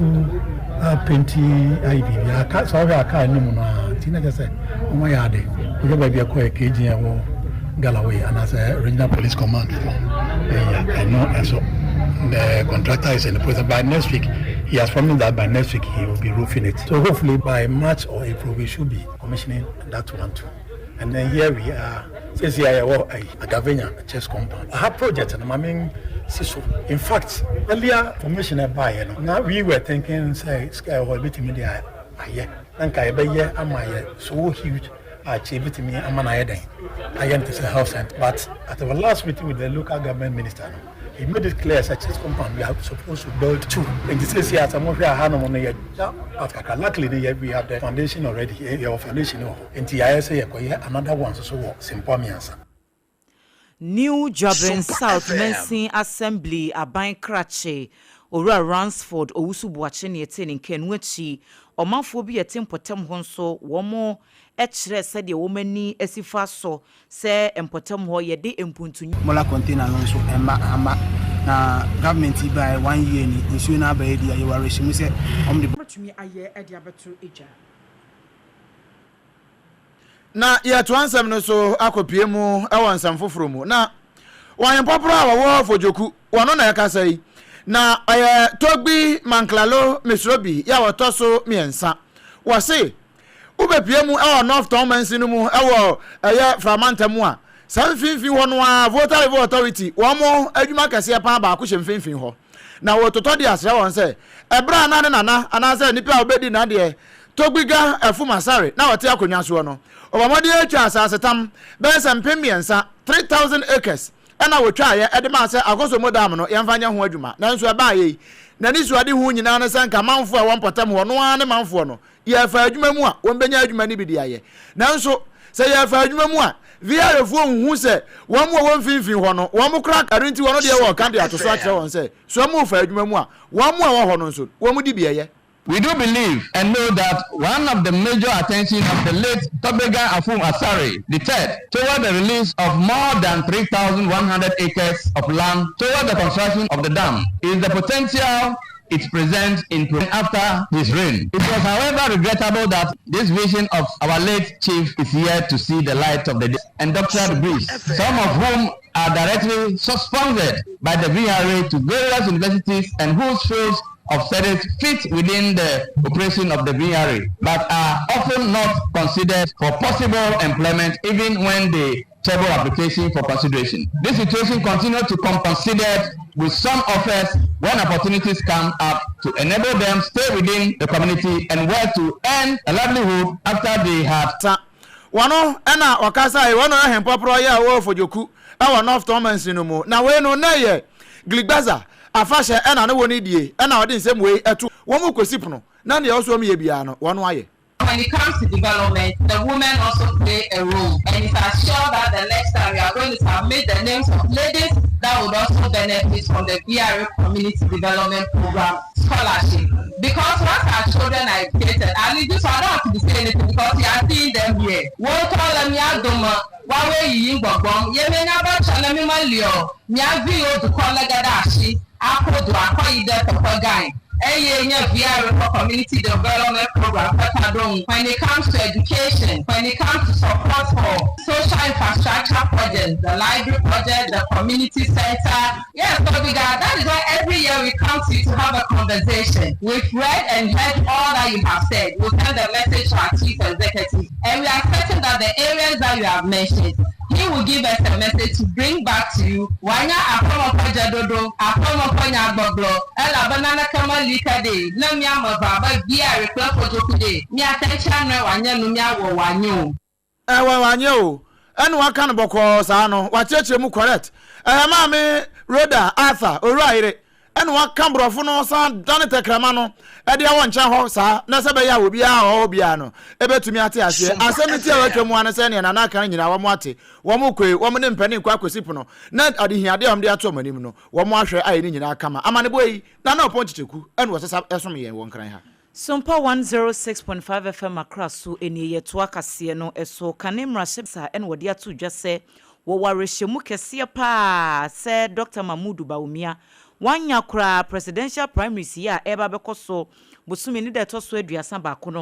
apenti ayɛ biribi aka sɛ ɔhwɛ aka anim no a nti na kyerɛ sɛ wɔn ayɛ ade. Wohwɛ baabi a ɛkɔɔ yɛ KG ɛwɔ Galloway anaasɛ Regional Police Command fo ɛyɛ ɛno ɛso the contractor is in the process by next week. He has promised that by next week he will be roofing it. So hopefully by March or April we should be commissioning that one too. And then here we are. Sisi a yɛwɔ ayi Agavenya chess compound. Aha project no maame si so. In fact, earlier formation ɛbaayɛ no, na we were thinking sɛ sika ɛwɔ hɔ ebitumi de ayɛ. Na nka yɛbɛyɛ ama yɛ so huge a kyɛ ebitumi ama na ayɛ dɛn ayɛ no te sɛ health center. But at our last meeting with the local government minister no, he made it clear sɛ chess compound we are supposed to build two. Nti sisi a sɛ mohwɛ aha nom no yɛ gya part kakra. Luckily no yɛ we have the foundation already. Yɛwɔ foundation wɔ hɔ. Nti yɛayɛ sɛ yɛkɔyɛ another one nso so wɔ Simpoa mmiɛnsa. New Juaben South Mansin Assembly aban krakye, Owura Ransford Owusu Boakye ne ɛtee ne nka. Ɛno akyi, ɔmanfoɔ bi a ɛte mpɔtam hɔ nso wɔn kyerɛ sɛdeɛ wɔn ani asi fa so sɛ mpɔtam hɔ yɛde mpuntu Mola container no nso ɛmma ama na government yi baeɛ one year ni nsuo no aba yi deɛ yɛwɔ awerɛhyɛmu sɛ wɔn de. Wɔatumi ayɛ de abɛto dwa. Na yɛtoa nsɛm no so akɔpue mu wɔ nsɛm foforɔ mu. Na wɔn a wɔwɔ Fodjoku, wɔno na ɛkasa yi. Na ɔyɛ Togbi Manklalo Misrobi yɛ a wɔtɔ so mmiɛnsa. Wɔse, Wobɛpue mu wɔ North Tɔn mansin no mu wɔ ɛyɛ Fra mantam mu a, saa mfinfin hɔ no ara Volta River Authority wɔn adwuma kɛseɛ paa baako hyɛ mfinfin hɔ. Na wɔtotɔ de asrɛ wɔn sɛ, ɛberɛ a na ne nana anaasɛ nipa a ɔbɛdi n'adeɛ Togbiga Afum Asare na ɔte akonnwa soɔ no, ɔbɔ mmɔden atwa asasetam bɛyɛ sɛ 3000, 3000 acres, ɛna wɔtwaeɛ de maa sɛ Akosombo Dam no yɛmfa nyɛ ho adwuma. Nanso ɛbaeɛ yi, n'anisoadehu nyinaa ne sɛ nka manfoɔ a ɛwɔ mpɔtam hɔ no ara ne manfoɔ no yɛrefa adwuma mu a, wɔbɛnya adwuma no bi de ayɛ. Nanso, sɛ yɛrefa adwuma mu a, VRAfoɔ nhu sɛ wɔn a wɔwɔ mfimfini hɔ no, wɔn koraa ka. Ɛno nti, wɔn deɛ wɔreka de ato so akyerɛ wɔn sɛ, sɛ wɔrefa adwuma mu a, wɔn a wɔwɔ hɔ no nso, wɔdi bi ɛyɛ. We do believe and know that one of the major attention of the late Tobega Afum Asare III toward the release of more than 3,100 acres of land toward the construction of the dam is the potential it presents in after his reign. It was, however, regrettable that this vision of our late chief is yet to see the light of the day and doctoral degrees, some of whom are directly sponsored by the VRA to various universities and whose fields of studies fit within the operation of the VRA, but are often not considered for possible employment even when they table application for consideration. This situation continues to come considered with some offers when opportunities come up to enable them stay within the community and work to earn a livelihood after they had. Sa wɔn na wɔkasae, wɔn na ahempɔporɔ yɛ a wɔwɔ Fodjoku wɔ North Tɔn mansin no mu. Na wei no na ɛyɛ Gligbaza afahyɛ ɛna ne wɔn die ɛna wɔde nsɛm wei ɛto wɔn mu kɔsi pono na deɛ ɔwɔ sɛ wɔn yɛ biara no wɔn ayɛ. When it comes to development, the women also play a role and it's assured that the next time we are going to submit the names of ladies that would also benefit from the VRA Community Development Program scholarship. Because once our children are educated, at least this one, I don't have to be saying anything because you are seeing them here. Wo ŋutɔ le mía dome, woawoe yiyim gbɔgbɔm, ye míenya be tsɔ ne mímeli o, mía viwo dukɔ lé ge ɖe asi ako du akɔ yi ɖe teƒe gãe. Eye nye VRA for Community Development Program ƒe taɖoŋu when it comes to education, when it comes to support for social infrastructure projects, the library project, the community center. Yes, Tobiga, that is why every year we come to you to have a conversation. We've read and heard all that you have said. We'll send a message to our chief executive. And we are certain that the areas that you have mentioned, he will give us a message to bring back to you. Wòanya aƒeme ƒe dzeɖoɖo, aƒeme ƒe nyagbɔgblɔ, elabe naneke meli ke ɖee, ne mía ame evea abe Gary kple Kojoku ɖee, míate ŋu atsi anɔe wòanye nu míawɔ wòanyo o. Ɛwɔ wanyɛ o ɛna waka no bɔkɔɔ saa no wakyerɛkyerɛ mu correct ɛyɛ maame Rhoda Arthur owura yere ɛna waka borɔfo no san dane tɛkrɛma no ɛde awɔ nkyɛn hɔ saa na sɛ bɛyɛ a obiara a ɔwɔ hɔ biara no ɛbɛtumi ate aseɛ asɛm no ti a watwa mu ano sɛ neɛ nana aka no nyinaa wɔn ate wɔn koe wɔn ne mpanin kɔ akɔsi pono na adehiadeɛ a wɔn de ato wɔn anim no wɔn ahwɛ ayɛ ne nyinaa kama amanebɔ yi Nana Ɔpɔn Kyekyeku ɛna ɔsesa ɛsom yɛn wɔ Nkran ha. Sompa 106.5 FM Accra so nie yɛtoa kaseɛ no so. Kane mmarahyɛ a ɛna wɔde ato dwa sɛ wɔwɔ awerɛhyɛmu kɛseɛ paa sɛ Dɔkta Mahmood Bawumia wanya koraa presidential primaries yi a ɛreba abɛkɔ so bosome ne da ɛtɔ so 31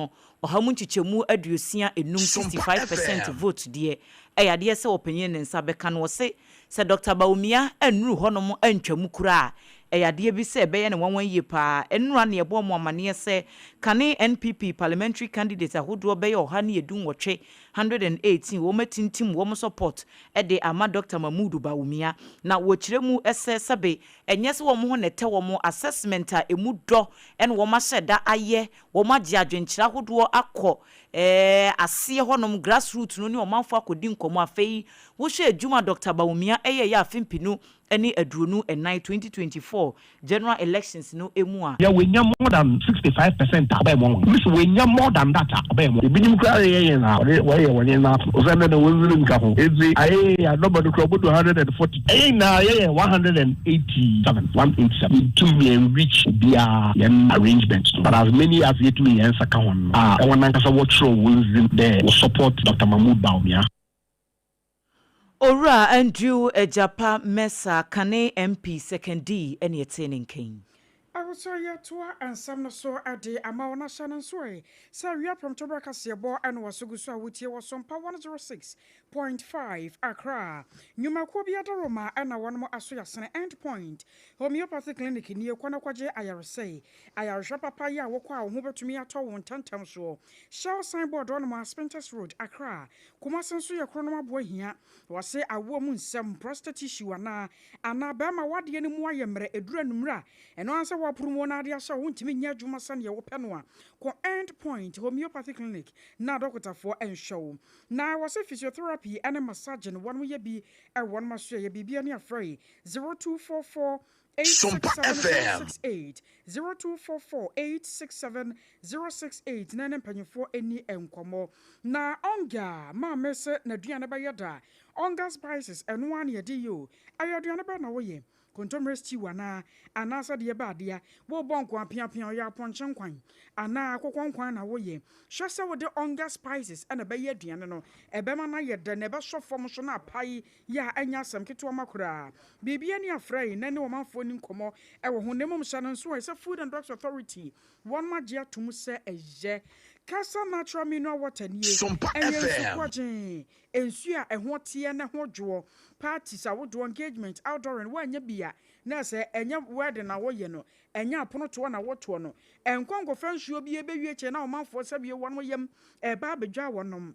no 65% 65% vote deɛ ɛyɛ adeɛ sɛ ɔpanyin ne nsa bɛka no. Wɔse Sɛ Dɔkta Bawumia annuru hɔnom antwa mu koraa a, ɛyɛ adeɛ bi sɛ ɛbɛyɛ no nwanwa yie pa ara. Nnora na yɛbɔɔ mo amaneɛ sɛ kane NPP parliamentary candidates ahodoɔ bɛyɛ 118, 118, wɔn atintim wɔn support de ama Dɔkta Mahmood Bawumia. Na wɔkyerɛ mu sɛ sɛbe ɛnyɛ sɛ wɔn ho na ɛtɛ wɔn, assessment a ɛmu dɔ na wɔn ahyɛ da ayɛ, wɔn agye adwenkyerɛ ahodoɔ akɔ Ɛɛ aseɛ hɔnom grass root no ne ɔmanfoɔ akɔdi nkɔmmɔ. Afei wohwɛ adwuma a Dɔkta Bawumia yɛeɛ afe 2024, 2024 general elections no mu a, Yɛ wenya more than 65% a ɔbɛyɛ mɔnwa. Obi so wenya more than that a ɔbɛyɛ mɔnwa. Ebinom koraa reyɛ yɛn a wɔde wɔyɛ wɔn yɛn n'aso. Osiandɛ na wɔn dzin nka ho. Ntsi ayɛ a number no koraa obodu 140. Yɛn nyinaa yɛyɛ 187, 187. Yenntum yɛn reach obiara yɛn arrangement no but as many as yetumi yɛn nsa ka hɔn no a hɔn ankasa wɔkyerɛw hɔn dzin dɛ wɔ support Doctor Mahmood Bawumia. Owura Andrew Agyapa Mensah, kane MP Sekondii ne ɛtee ne nka yi. Abusua yɛtoa nsɛm no so de ama wo na hyɛ no nso ɛ sɛ awia prɔmtoberɛ kaseɛbɔ ɛna waso gu so a wotie wɔ Sompa 106.5 Accra. Nnwumakuo bi adaworoma ɛna wɔnom aso yasene End Point Homeopathy Clinic nie kɔ na kɔgye ayaresɛe ayarehwɛ papa yi a wokɔ a wo ho bɛtumi atɔ wo ntɛntɛm soɔ. Shell signboard wɔnom a Spintex Road Accra. Kumasi nso yɛ kronom aboa hia wɔse awoɔ mu nsɛm prostate issue anaa anaa bɛrima wadeɛ no mu ayɛ mmerɛ ɛduru anummerɛ a ɛno ara sɛ wɔaporo mu na ade ahyɛ wo wontumi nyɛ adwuma sɛdeɛ wopɛ no a kɔ End Point Homeopathy Clinic na adɔkotafoɔ nhwɛ wo na wɔse physiotherapy ne massaging wɔnom yɛ bi ɛwɔ wɔnom asoɛeɛ biribi ani afrɛ yi 0244 Sompa FM. 867068 0244 867 068 na ɛne mpanyinfoɔ ani nkɔmmɔ na ɔnga maame sɛ n'aduane bɛyɛ da ɔnga spices ɛno ara na yɛde yɛ o ɛyɛ aduane bɛn na woyɛ kontomire stew anaa anaasɛ deɛ ɛbɛ adeɛ wobɔ nko apeapea ɔyɛ apɔnkye nkwan anaa akokɔ nkwan na woyɛ hwɛ sɛ wode ɔnga spices ɛna ɛbɛyɛ aduane no ɛbɛma no ayɛ dɛ na ɛbɛsɔ fam so na apae yɛ a ɛnyɛ asɛm ketewa ma koraa biribi ani afrɛ yi na ne ɔmanfoɔ ni nkɔmmɔ ɛwɔ ho na mmom hyɛ no nso a ɛsɛ Food and Drugs Authority wɔn agye atom sɛ ɛyɛ Kasa natural mineral water nie Sompa ɛyɛ nsu FM. korɔgyee nsuo a ɛho teɛ ne ho dwoɔ parties ahodoɔ engagement outdooring woanyɛ bi a na sɛ ɛnyɛ wedding na woyɛ no ɛnyɛ aponotoɔ na wotoɔ no ɛnkɔ nkɔfa nsuo bi ɛbɛwie kyɛ na ɔmanfoɔ sɛbie wɔn yam ɛba abɛdwa wɔnom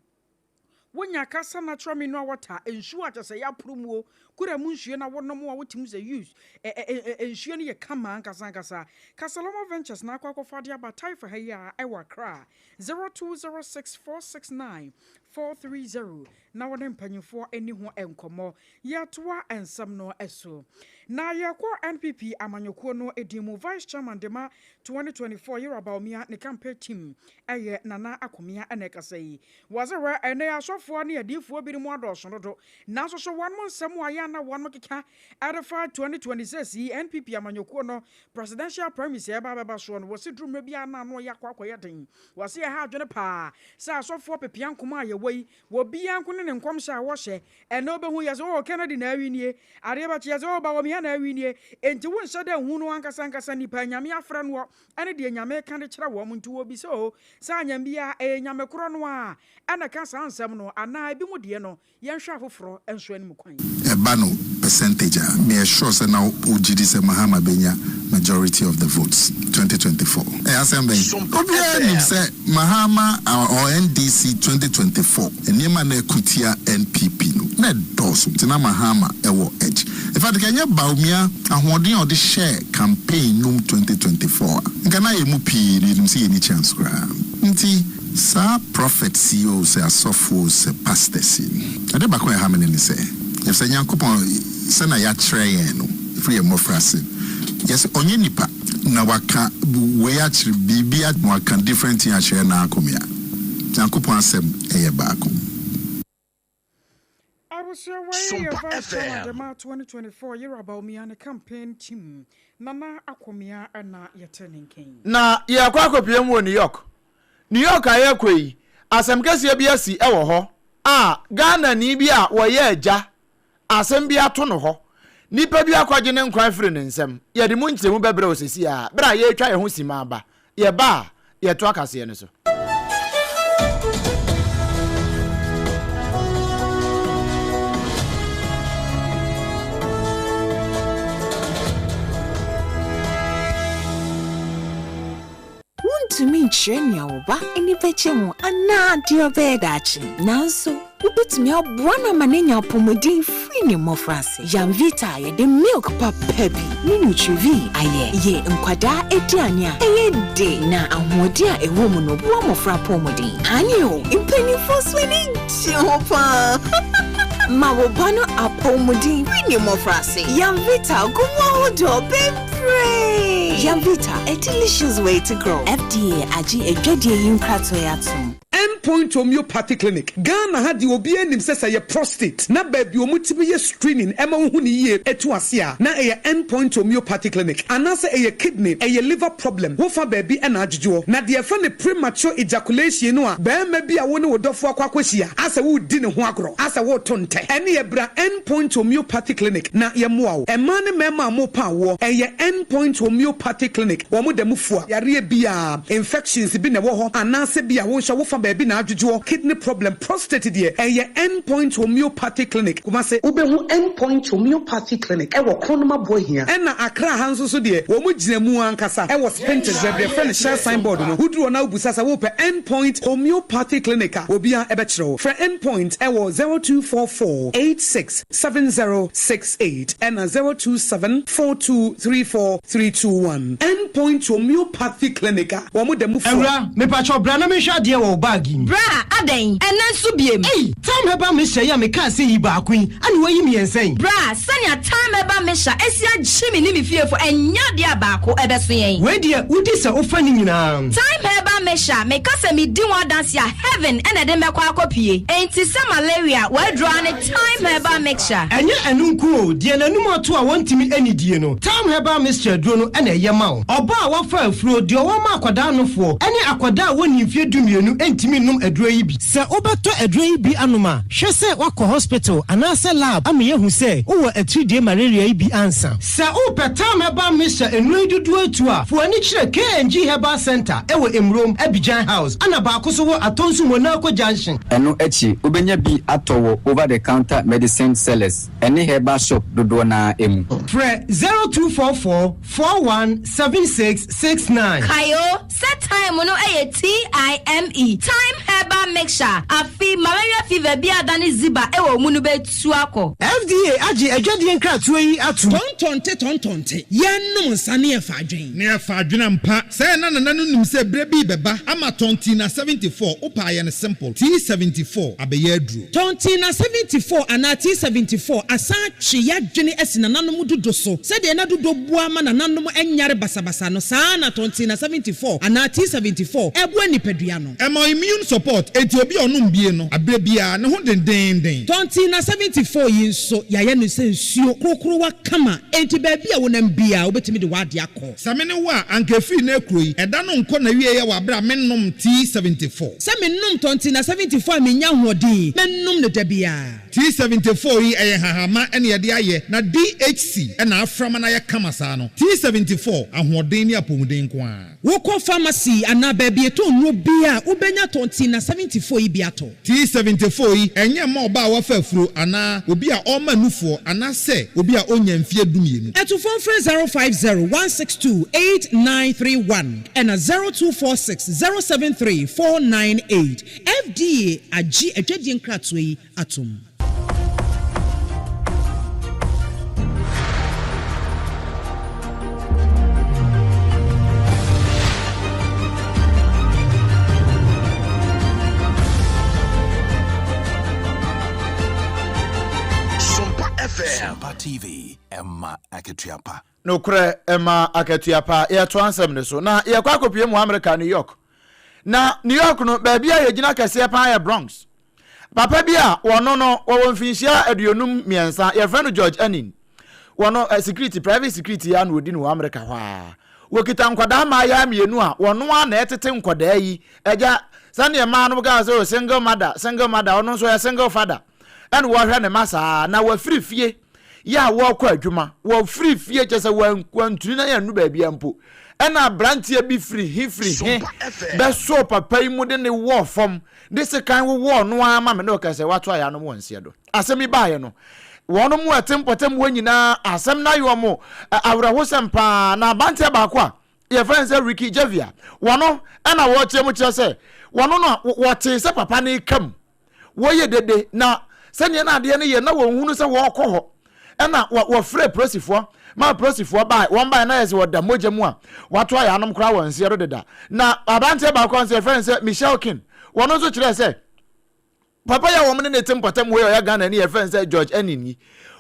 wonya Kasa natural mineral water nsuo a kyɛ sɛ yɛaporo mu o kura mu nsuo na wonom a wotumi sɛ use nsuo no yɛ kama ankasa ankasa Kasaloma Ventures na akɔ akɔfa de aba Taifa ha yi a ɛwɔ Accra 0206 469 430 na wɔne mpanyinfoɔ ani ho nkɔmmɔ yɛtoa nsɛm no so na yɛkɔ NPP amanyɔkuo no edin mu vice chairman de ma 2024 Yɛrɛ Bawumia ne campaign team ɛyɛ Nana Akomea ɛna ɛkasa yi wɔsɛ wɛ ɛnɛ asɔfoɔ ne adiifoɔ binom adɔɔso dodo nanso so wɔn mo nsɛm a yɛ ana wɔn keka ɛdefa 2026 yi NPP amanyɔkuo no presidential primaries a ɛba abɛba soɔ no wɔsi duru mmerɛ bi a na ano yɛ akɔ akɔyɛ den wɔsi ɛha adwene paa sɛ asɔfoɔ pepea nkoma a yɛwɔ yi wɔbiara nko ne ne nkɔmhyɛ a wɔhyɛ ɛnɛ wobɛhu yɛ sɛ oh Kennedy na awi nie adeɛ bɛkye yɛ sɛ oh Bawumia na awi nie enti wonhyɛ dɛ hu no ankasa ankasa nipa Nyame afrɛ noɔ ɛne deɛ Nyame ka de kyerɛ wɔn nti wɔbi sɛ o sɛ anyam biara ɛyɛ Nyame korɔ no a ɛna ka saa nsɛm no anaa ebi mu deɛ no yɛnhwɛ afoforɔ nso anim kwan. Ɛba no percentage a, meyɛ sure sɛ na wogye di sɛ Mahama bɛnya majority of the votes 2024. Ɛyɛ asɛm bɛn? Obiara nim sɛ Mahama or NDC 2024 nneɛma a na ɛko tia NPP no, na ɛdɔɔso nti na Mahama wɔ edge. In fact, nka ɛnyɛ Bawumia ahoɔden a ɔde hyɛɛ campaign no mu 2024 a, nka na yɛn mu pii no yɛnim sɛ yɛnni chance koraa. Nti saa prophets yi o, sɛ asɔfo o, sɛ pastors yi, ade baako a ɛha me no ne sɛ, efisɛ Nyankopɔn sɛnea yɛakyerɛ yɛn no firi yɛn mmɔfraase, yɛse ɔnyɛ nipa na waka wei akyerɛ biribi na waka different thing akyerɛ n'akomea. Nyankopɔn asɛm yɛ baako. Abusua wei yɛ Sompa vice chairman FM. de ma 2024 Yɛrɛ Bawumia ne campaign team Nana Akomea ɛna yɛte ne nkan. Na yɛkɔ akɔpie mu wɔ New York. New York a yɛkɔ yi, asɛm kɛseɛ bi asi wɔ hɔ a Ghanani bi a wɔyɛ agya asɛm bi ato no hɔ. Nipa bi akɔgye ne nkwa afiri ne nsam. Yɛde mu nkyerɛmu bɛbrɛ wo seesei ara berɛ a yɛretwa yɛn ho simma aba. Yɛba a, yɛto akaseɛ no so. Wontumi nkyerɛ nea wo ba ani bɛgye ho anaa deɛ ɔbɛyɛ daakye, nanso wobɛtumi aboa no ama n'anya apɔmuden firi ne mmɔfraase. Yamvita a yɛde milk papa bi ne Nutrivi ayɛ yɛ nkwadaa aduane a ɛyɛ de na ahoɔden a ɛwɔ mu no boa mmɔfra apɔmuden. Ane o, mpanimfoɔ nso ani gye ho paa. Ma wo ba no apɔmuden firi ne mmɔfraase. Yamvita gu mu ahodoɔ bebree. Yamvita, a delicious way to grow. FDA agye adwadie yi nkratoɔ atom. End Point Homeopathy Clinic, Ghana ha deɛ obiara nim sɛ sɛ ɛyɛ prostate na baabi a wɔtumi yɛ screening ma wohu no yie tu ase a, na ɛyɛ End Point Homeopathy Clinic. Anaasɛ ɛyɛ kidney, ɛyɛ liver problem, wofa baabi na adwodwoɔ. Na deɛ yɛfrɛ no premature ejaculation no a barima bi a wo ne wo dɔfoɔ akɔ akɔhyia asɛ woredi ne ho agorɔ, asɛ woreto ntɛ, ɛneɛ bra End Point Homeopathy Clinic na yɛmmoa wo. Mmaa ne mmarima a morepa awoɔ, ɛyɛ End Point Homeopathy Clinic, wɔn da mu fua yareɛ biara, infections bi na ɛwɔ hɔ anaasɛ bi a wo nso wofa baabi na adwodwoɔ, kidney problem, prostate deɛ, ɛyɛ End Point Homeopathy Clinic, Kumasi. Wobɛhu End Point Homeopathy Clinic wɔ Kronum Aboahia. Ɛna Accra ha nso so deɛ, wɔn gyina mu ankasa wɔ Spintex, baabi a yɛfrɛ no Shell sign board no. Woduru hɔ na wobisa sɛ wopɛ End Point Homeopathy Clinic a, obiara bɛkyerɛ wo. Frɛ End Point wɔ 0244 86 7068 ɛna 027 4234 321. End Point Homeopathy Clinic a wɔn da mu fua. Awura, mepakyɛw bra na menhwɛ adeɛ wɔ wo bag yi mu. Bra, adɛn? Ɛnnɛ nso biem? Ei! Thyme Herbal Mixture yi a mekaa sɛ yi baako yi, ɛna woayi mmiɛnsa yi? Bra, sɛnea Thyme Herbal Mixture asi agye me ne me fiefo, ɛnyɛ adeɛ a baako bɛso yɛn. Wei deɛ, wodi sɛ wofa ne nyinaa. Thyme Herbal Mixture, meka sɛ medi ho adanse a, heaven na ɛde mɛkɔ akɔpue. Enti sɛ malaria, w'aduro ara ne Thyme Herbal Mixture. Ɛnyɛ ɛno nko o, deɛ n'anum ato a wɔntumi nnidie no, Thyme Herbal Mixture aduro no na ɛyɛ ma wo. Ɔbaa a wafa afuro, deɛ ɔwɔ ma akwadaa nofoɔ, ne akwadaa a wɔnnii mfeɛ dumienu ntumi nnom aduro yi bi. Sɛ wobɛtɔ aduro yi bi anom a, hwɛ sɛ woakɔ hospital anaasɛ lab ama yɛahu sɛ wowɔ atiridie malaria yi bi ansa. Sɛ wopɛ Thyme Herbal Mixture nnuro yi dodoɔ atu a, fa w'ani kyerɛ KNG Herbal Centre wɔ Emurom, Abidjan House, ɛna baako nso wɔ Atonsu Monaco Junction. Ɛno akyi, wobɛnya bi atɔ wɔ over the counter medicine sellers ne herbal shop dodoɔ no ara mu. Frɛ 0244 41 76 69. Kae o, sɛ thyme no yɛ TIME, Thyme Herbal Mixture, afe malaria fever bi a adane ziba wɔ wo mu no bɛtu akɔ. FDA agye adwadie nkratoɔ yi atom. Tɔntɔnte tɔntɔnte, yɛnnom nsa ne yɛfa adwen. Ne yɛfa adwen ampa. Sɛɛ na nana no nim sɛ berɛ bi rebɛba ama Tɔntina 74, wopɛ a yɛ no simple, T74 abɛyɛ aduro. Tɔntina 74 anaa T74 asan atwe y'adwene asi nananom dudo so. Sɛdeɛ na dudo boa ma nananom nyare basabasa no, saa ara na Tɔntina 74 anaa T74 boa nipadua no. Ɛma immune support, enti obi a ɔnom bie no, aberɛ biara, ne ho dendeenden. Tɔntina 74 yi nso, yɛayɛ no sɛ nsuo korokorowa kama, enti baabi a wonam biara, wobɛtumi de w'adeɛ akɔ. Sɛ me ne wo a, anka ɛfiri nnɛ rekuro yi, ɛda no nkɔ n'awieɛ wɔ aberɛ a mennom T74. Sɛ menom Tɔntina 74 a mennya ahoɔden, mɛnom no da biara. T74 yi, ɛyɛ nhahamma na yɛde ayɛ, na DHC na afra ma no ayɛ kama saa no. T74, ahoɔden ne apɔmuden nko ara. Wokɔ pharmacy anaa baabi yɛtɔn nnuro biara a, wobɛnya Tɔntina 74 yi bi atɔ. T74 yi, ɛnyɛ mma ɔbaa a wafa afuro anaa obi a ɔrema nufoɔ anaasɛ obi a ɔnnya mfeɛ dumienu. Atufoɔ mfrɛ 050 162 8931 ɛna 0246 073 498. FDA agye adwadie nkratoɔ yi atom. Sompa FM. Sompa TV, ɛma akatua pa. Nokorɛ ɛma akatua pa. Yɛtoa nsɛm no so na yɛkɔ akɔpue mu Amerika, New York. Na New York no, baabi a yɛgyina kɛseɛ paa yɛ Bronx. Papa bi a wɔno no wɔwɔ mfinhyia 53, yɛfrɛ no George Anning. Wɔno eh, security, private security ya na ɔdi no wɔ Amerika hɔ a. Wɔkita nkwadaa mmaayaa mmienu a wɔno a na ɛtete nkwadaa yi. Agya, sɛdeɛ mmaa no kaa sɛ oh, single mother, single mother, ɔno nso ɔyɛ single father. Ɛna wɔhwɛ ne ma saa na wɔafiri fie yɛ a wɔrekɔ adwuma. Wɔfiri fie kyɛ sɛ wɔantuni na yɛnnu baabi mpo. Ɛna aberanteɛ bi firi he firi he bɛsoo papa yi mu de ne wɔɔ fam de sekan wowɔɔ no ara ma me ne ɔka sɛ wato ayanom wɔ nseɛ do. Asɛm yi baeɛ no, wɔn mu ɛte mpɔtam hɔ nyinaa asɛm no ayɛ wɔn awerɛhosɛm paa. Na aberanteɛ baako a yɛfrɛ no sɛ Ricky Javier, wɔno ɛna wɔkyerɛ mu kyerɛ sɛ wɔno no wɔtee sɛ papa no reka mu wɔyɛ dede na sɛdeɛ na adeɛ no yɛ na wɔnhunu sɛ wɔrekɔ hɔ ɛna wɔfrɛ polisifoɔ ma polisifoɔ bae wɔn bae na yɛ sɛ wɔda mogya mu a wɔato ayɛ anom koraa wɔn nseɛ do deda na aberanteɛ baako a nso yɛfrɛ no sɛ Michelle King wɔn nso kyerɛ sɛ papa yi a wɔn ne ne te mpɔtam wei a ɔyɛ Ghana ni yɛfrɛ no sɛ George Anin yi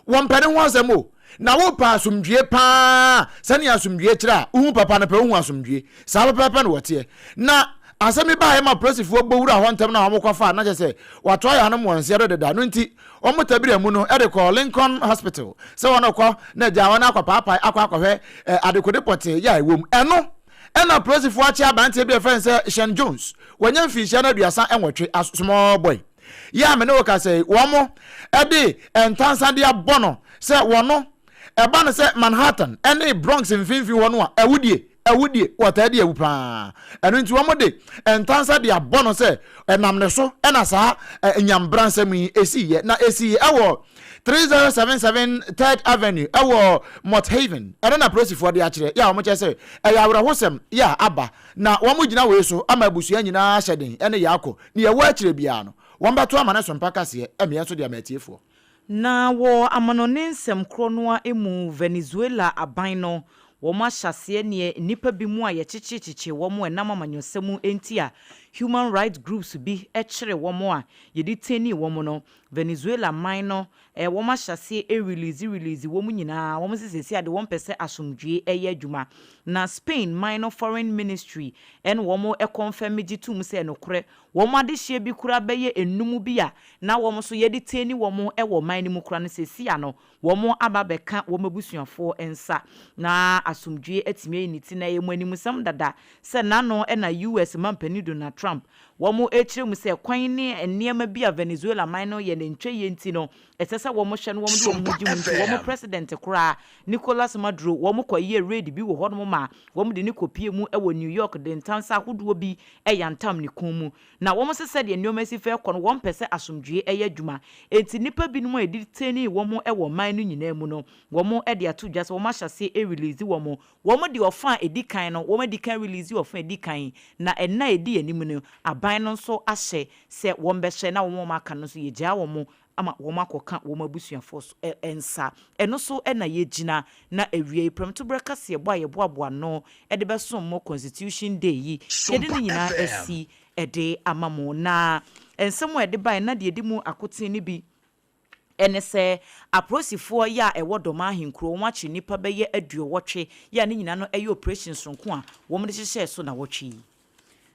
wɔmpɛ ne ho asɛm o na wopɛ asomdwie paa sɛnea asomdwie kyerɛ a wohu papa no pɛ wohu asomdwie saa pɛpɛɛpɛ na wɔteɛ na. Asɛm yi baeɛ ma polisifoɔ bɔ wuraa hɔ ntɛm na wɔkɔfaa no na kyerɛ sɛ wɔatoa yɛn anom wɔ nseɛ do deda. Ɛno nti, wɔtabiri amu no de kɔɔ Lincoln Hospital sɛ wɔrekɔ na agyaa wɔn akɔpaapae akɔ akɔhwɛ adekode pɔtee yɛ a ɛwɔ mu. Ɛno na polisifoɔ akye aberanteɛ bi a yɛfrɛ no sɛ Sean Jones. Wanya mfinhyia no 38, a small boy. Yɛ a me ne wo kasa yi, wɔde ntansa de abɔ no sɛ wɔno ɛba no sɛ Manhattan ne Bronx mfimfini hɔ no a, awudie awudie, wɔtaa di awu paa. Ɛno nti wɔde ntansa de abɔ no sɛ ɛnam ne so na saa nyambransɛm yi esiiɛ. Na esii ɛwɔ 3077 Third Avenue ɛwɔ Mott Haven. Ɛno na polisifoɔ de akyerɛ yɛ a wɔkyerɛ sɛ ɛyɛ awerɛhosɛm yɛ a aba. Na wɔgyina wei so ama abusua nyinaa ahyɛ den ne yɛ akɔ. Nea ɛwɔ akyire biara no, wɔbɛto ama no so mpa kaseɛ ɛmeɛ nso de ama atiefoɔ. Na wɔ amanɔne nsɛm korɔ no ara mu, Venezuela aban no, wɔn ahyɛaseɛ neɛ nnipa bi mu a yɛkyekyee kyekyee wɔn ɛnam amanyɔsɛm nti a human rights groups bi kyere wɔn a yɛde tainii wɔn no, Venezuela man no wɔn ahyɛaseɛ release release wɔn nyinaa, wɔn se seesei ade wɔn pɛ sɛ asomdwoeɛ yɛ adwuma. Na Spain man no foreign ministry ɛna wɔn kɔnfɛme gye tom sɛ nokorɛ Wɔn adehyeɛ bi koraa bɛyɛ nnum bi a na wɔn nso yɛde teni wɔn wɔ ɔman no mu koraa no, seesei ano wɔn aba abɛka wɔn abusuafoɔ nsa na asomdwoeɛ atumi ayi ne ti. Na ɛyɛ mo animsɛm dada sɛ n'ano na US mampanin Donald Trump wɔn rekyerɛ mu sɛ kwan ne nneɛma bi a Venezuela man no yɛ no ntwa yie nti no ɛsɛ sɛ wɔn hwɛ na wɔn de wɔn ho gye mu nti wɔn president koraa Nicolas Maduro wɔn kɔ yɛɛ raid bi wɔ hɔnom ma wɔn de no kɔ pue mu wɔ New York de ntansa ahodoɔ bi yantam ne kɔn mu. Na wɔn se sɛdeɛ nneɛma si fɛ kɔ no, wɔn pɛ sɛ asomdwoeɛ yɛ adwuma. Enti nnipa binom a yɛdetainee wɔn wɔ ɔman no nyinaa mu no, wɔn de ato dwa sɛ wɔn ahyɛ aseɛ release wɔn. Wɔn de ɔfa a ɛdi kan no, wɔn adi kan release ɔfa a ɛdi kan, na nna a ɛdi anim no, aban no nso ahyɛ sɛ wɔbɛhyɛ na wɔn a wɔaka no nso yɛgyaa wɔn ama wɔakɔka wɔn abusuafoɔ so nsa. Ɛno so na yɛgyina na awia yi prɛmtoberɛ kaseɛbɔ a yɛboaboa ano de bɛsom mo Constitution Day yi, yɛde ne nyinaa asi de ama mo. Na nsɛm a ɛde baeɛ na deɛ ɛdi mu akoten no bi ne sɛ apolisifoɔ yɛ a ɛwɔ Dɔma ahenkuro, wɔakyere nnipa bɛyɛ aduɔwɔtwe yɛ a ne nyinaa no yɛ operation sononko a wɔde hyehyɛɛ so nawɔtwe yi.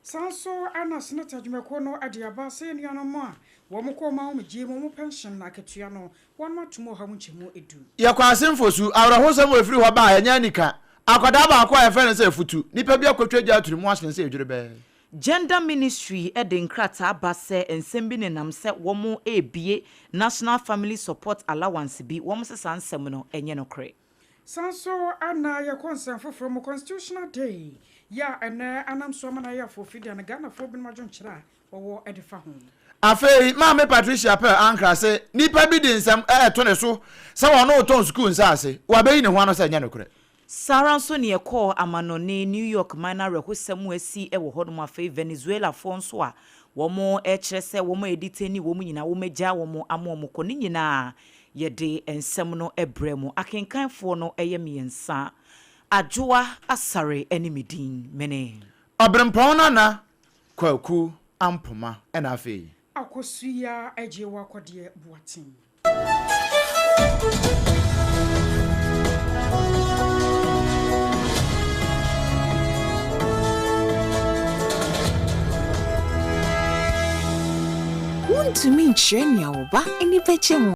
Saa nso na Senate adwumakuo no de aba sɛ yɛn nuanom a wɔn kɔ wɔn ahomegyeɛ mu, wɔn pɛnhyen na akatua no, wɔnom ato mu ɔha mu nkyɛmu du. Yɛkɔ Asenfosu, awerɛhosɛm a ɛfiri hɔ ba a, ɛnyɛ anika. Akwadaa baako a yɛfrɛ no sɛ Afutu, nnipa bi akɔtwa gya ato ne mu ahye no sɛ dwerɛbɛɛ. Gender Ministry de nkrataa ba sɛ nsɛm bi nenam sɛ wɔrebue National Family Support Allowance bi, wɔn se saa nsɛm no nyɛ nokorɛ. San so na yɛkɔ nsɛm foforɔ mu, Constitutional Day yi a ɛnnɛ anam so ama no ayɛ afoofi da no, Ghanafoɔ binom adwenkyerɛ a wɔwɔ de fa ho. Afei Maame Patricia Pearl Ankrah se nnipa bi de nsɛm reto ne so sɛ ɔno retɔn sukuu nsaase. Wabeyi ne ho ano sɛ ɛnyɛ nokorɛ. Saa ara nso na yɛkɔɔ amanɔne New York man no awerɛhosɛm a asi wɔ hɔnom afei Venezuelafoɔ nso a wɔrekyerɛ sɛ wɔn a yɛdetainee wɔn nyinaa wɔagyaa wɔn ama wɔkɔ ne nyinaa Yɛde nsɛm no brɛ mo. Akenkanfoɔ no yɛ mmiɛnsa. Adwoa Asare ne me din. Mene. Ɔberempɔn Nana Kwaku Ampoma ɛna afei. Akosua Agyewa Kɔdeɛ Boateng. Wuntumi nkyerɛ nea wo ba ani begye ho.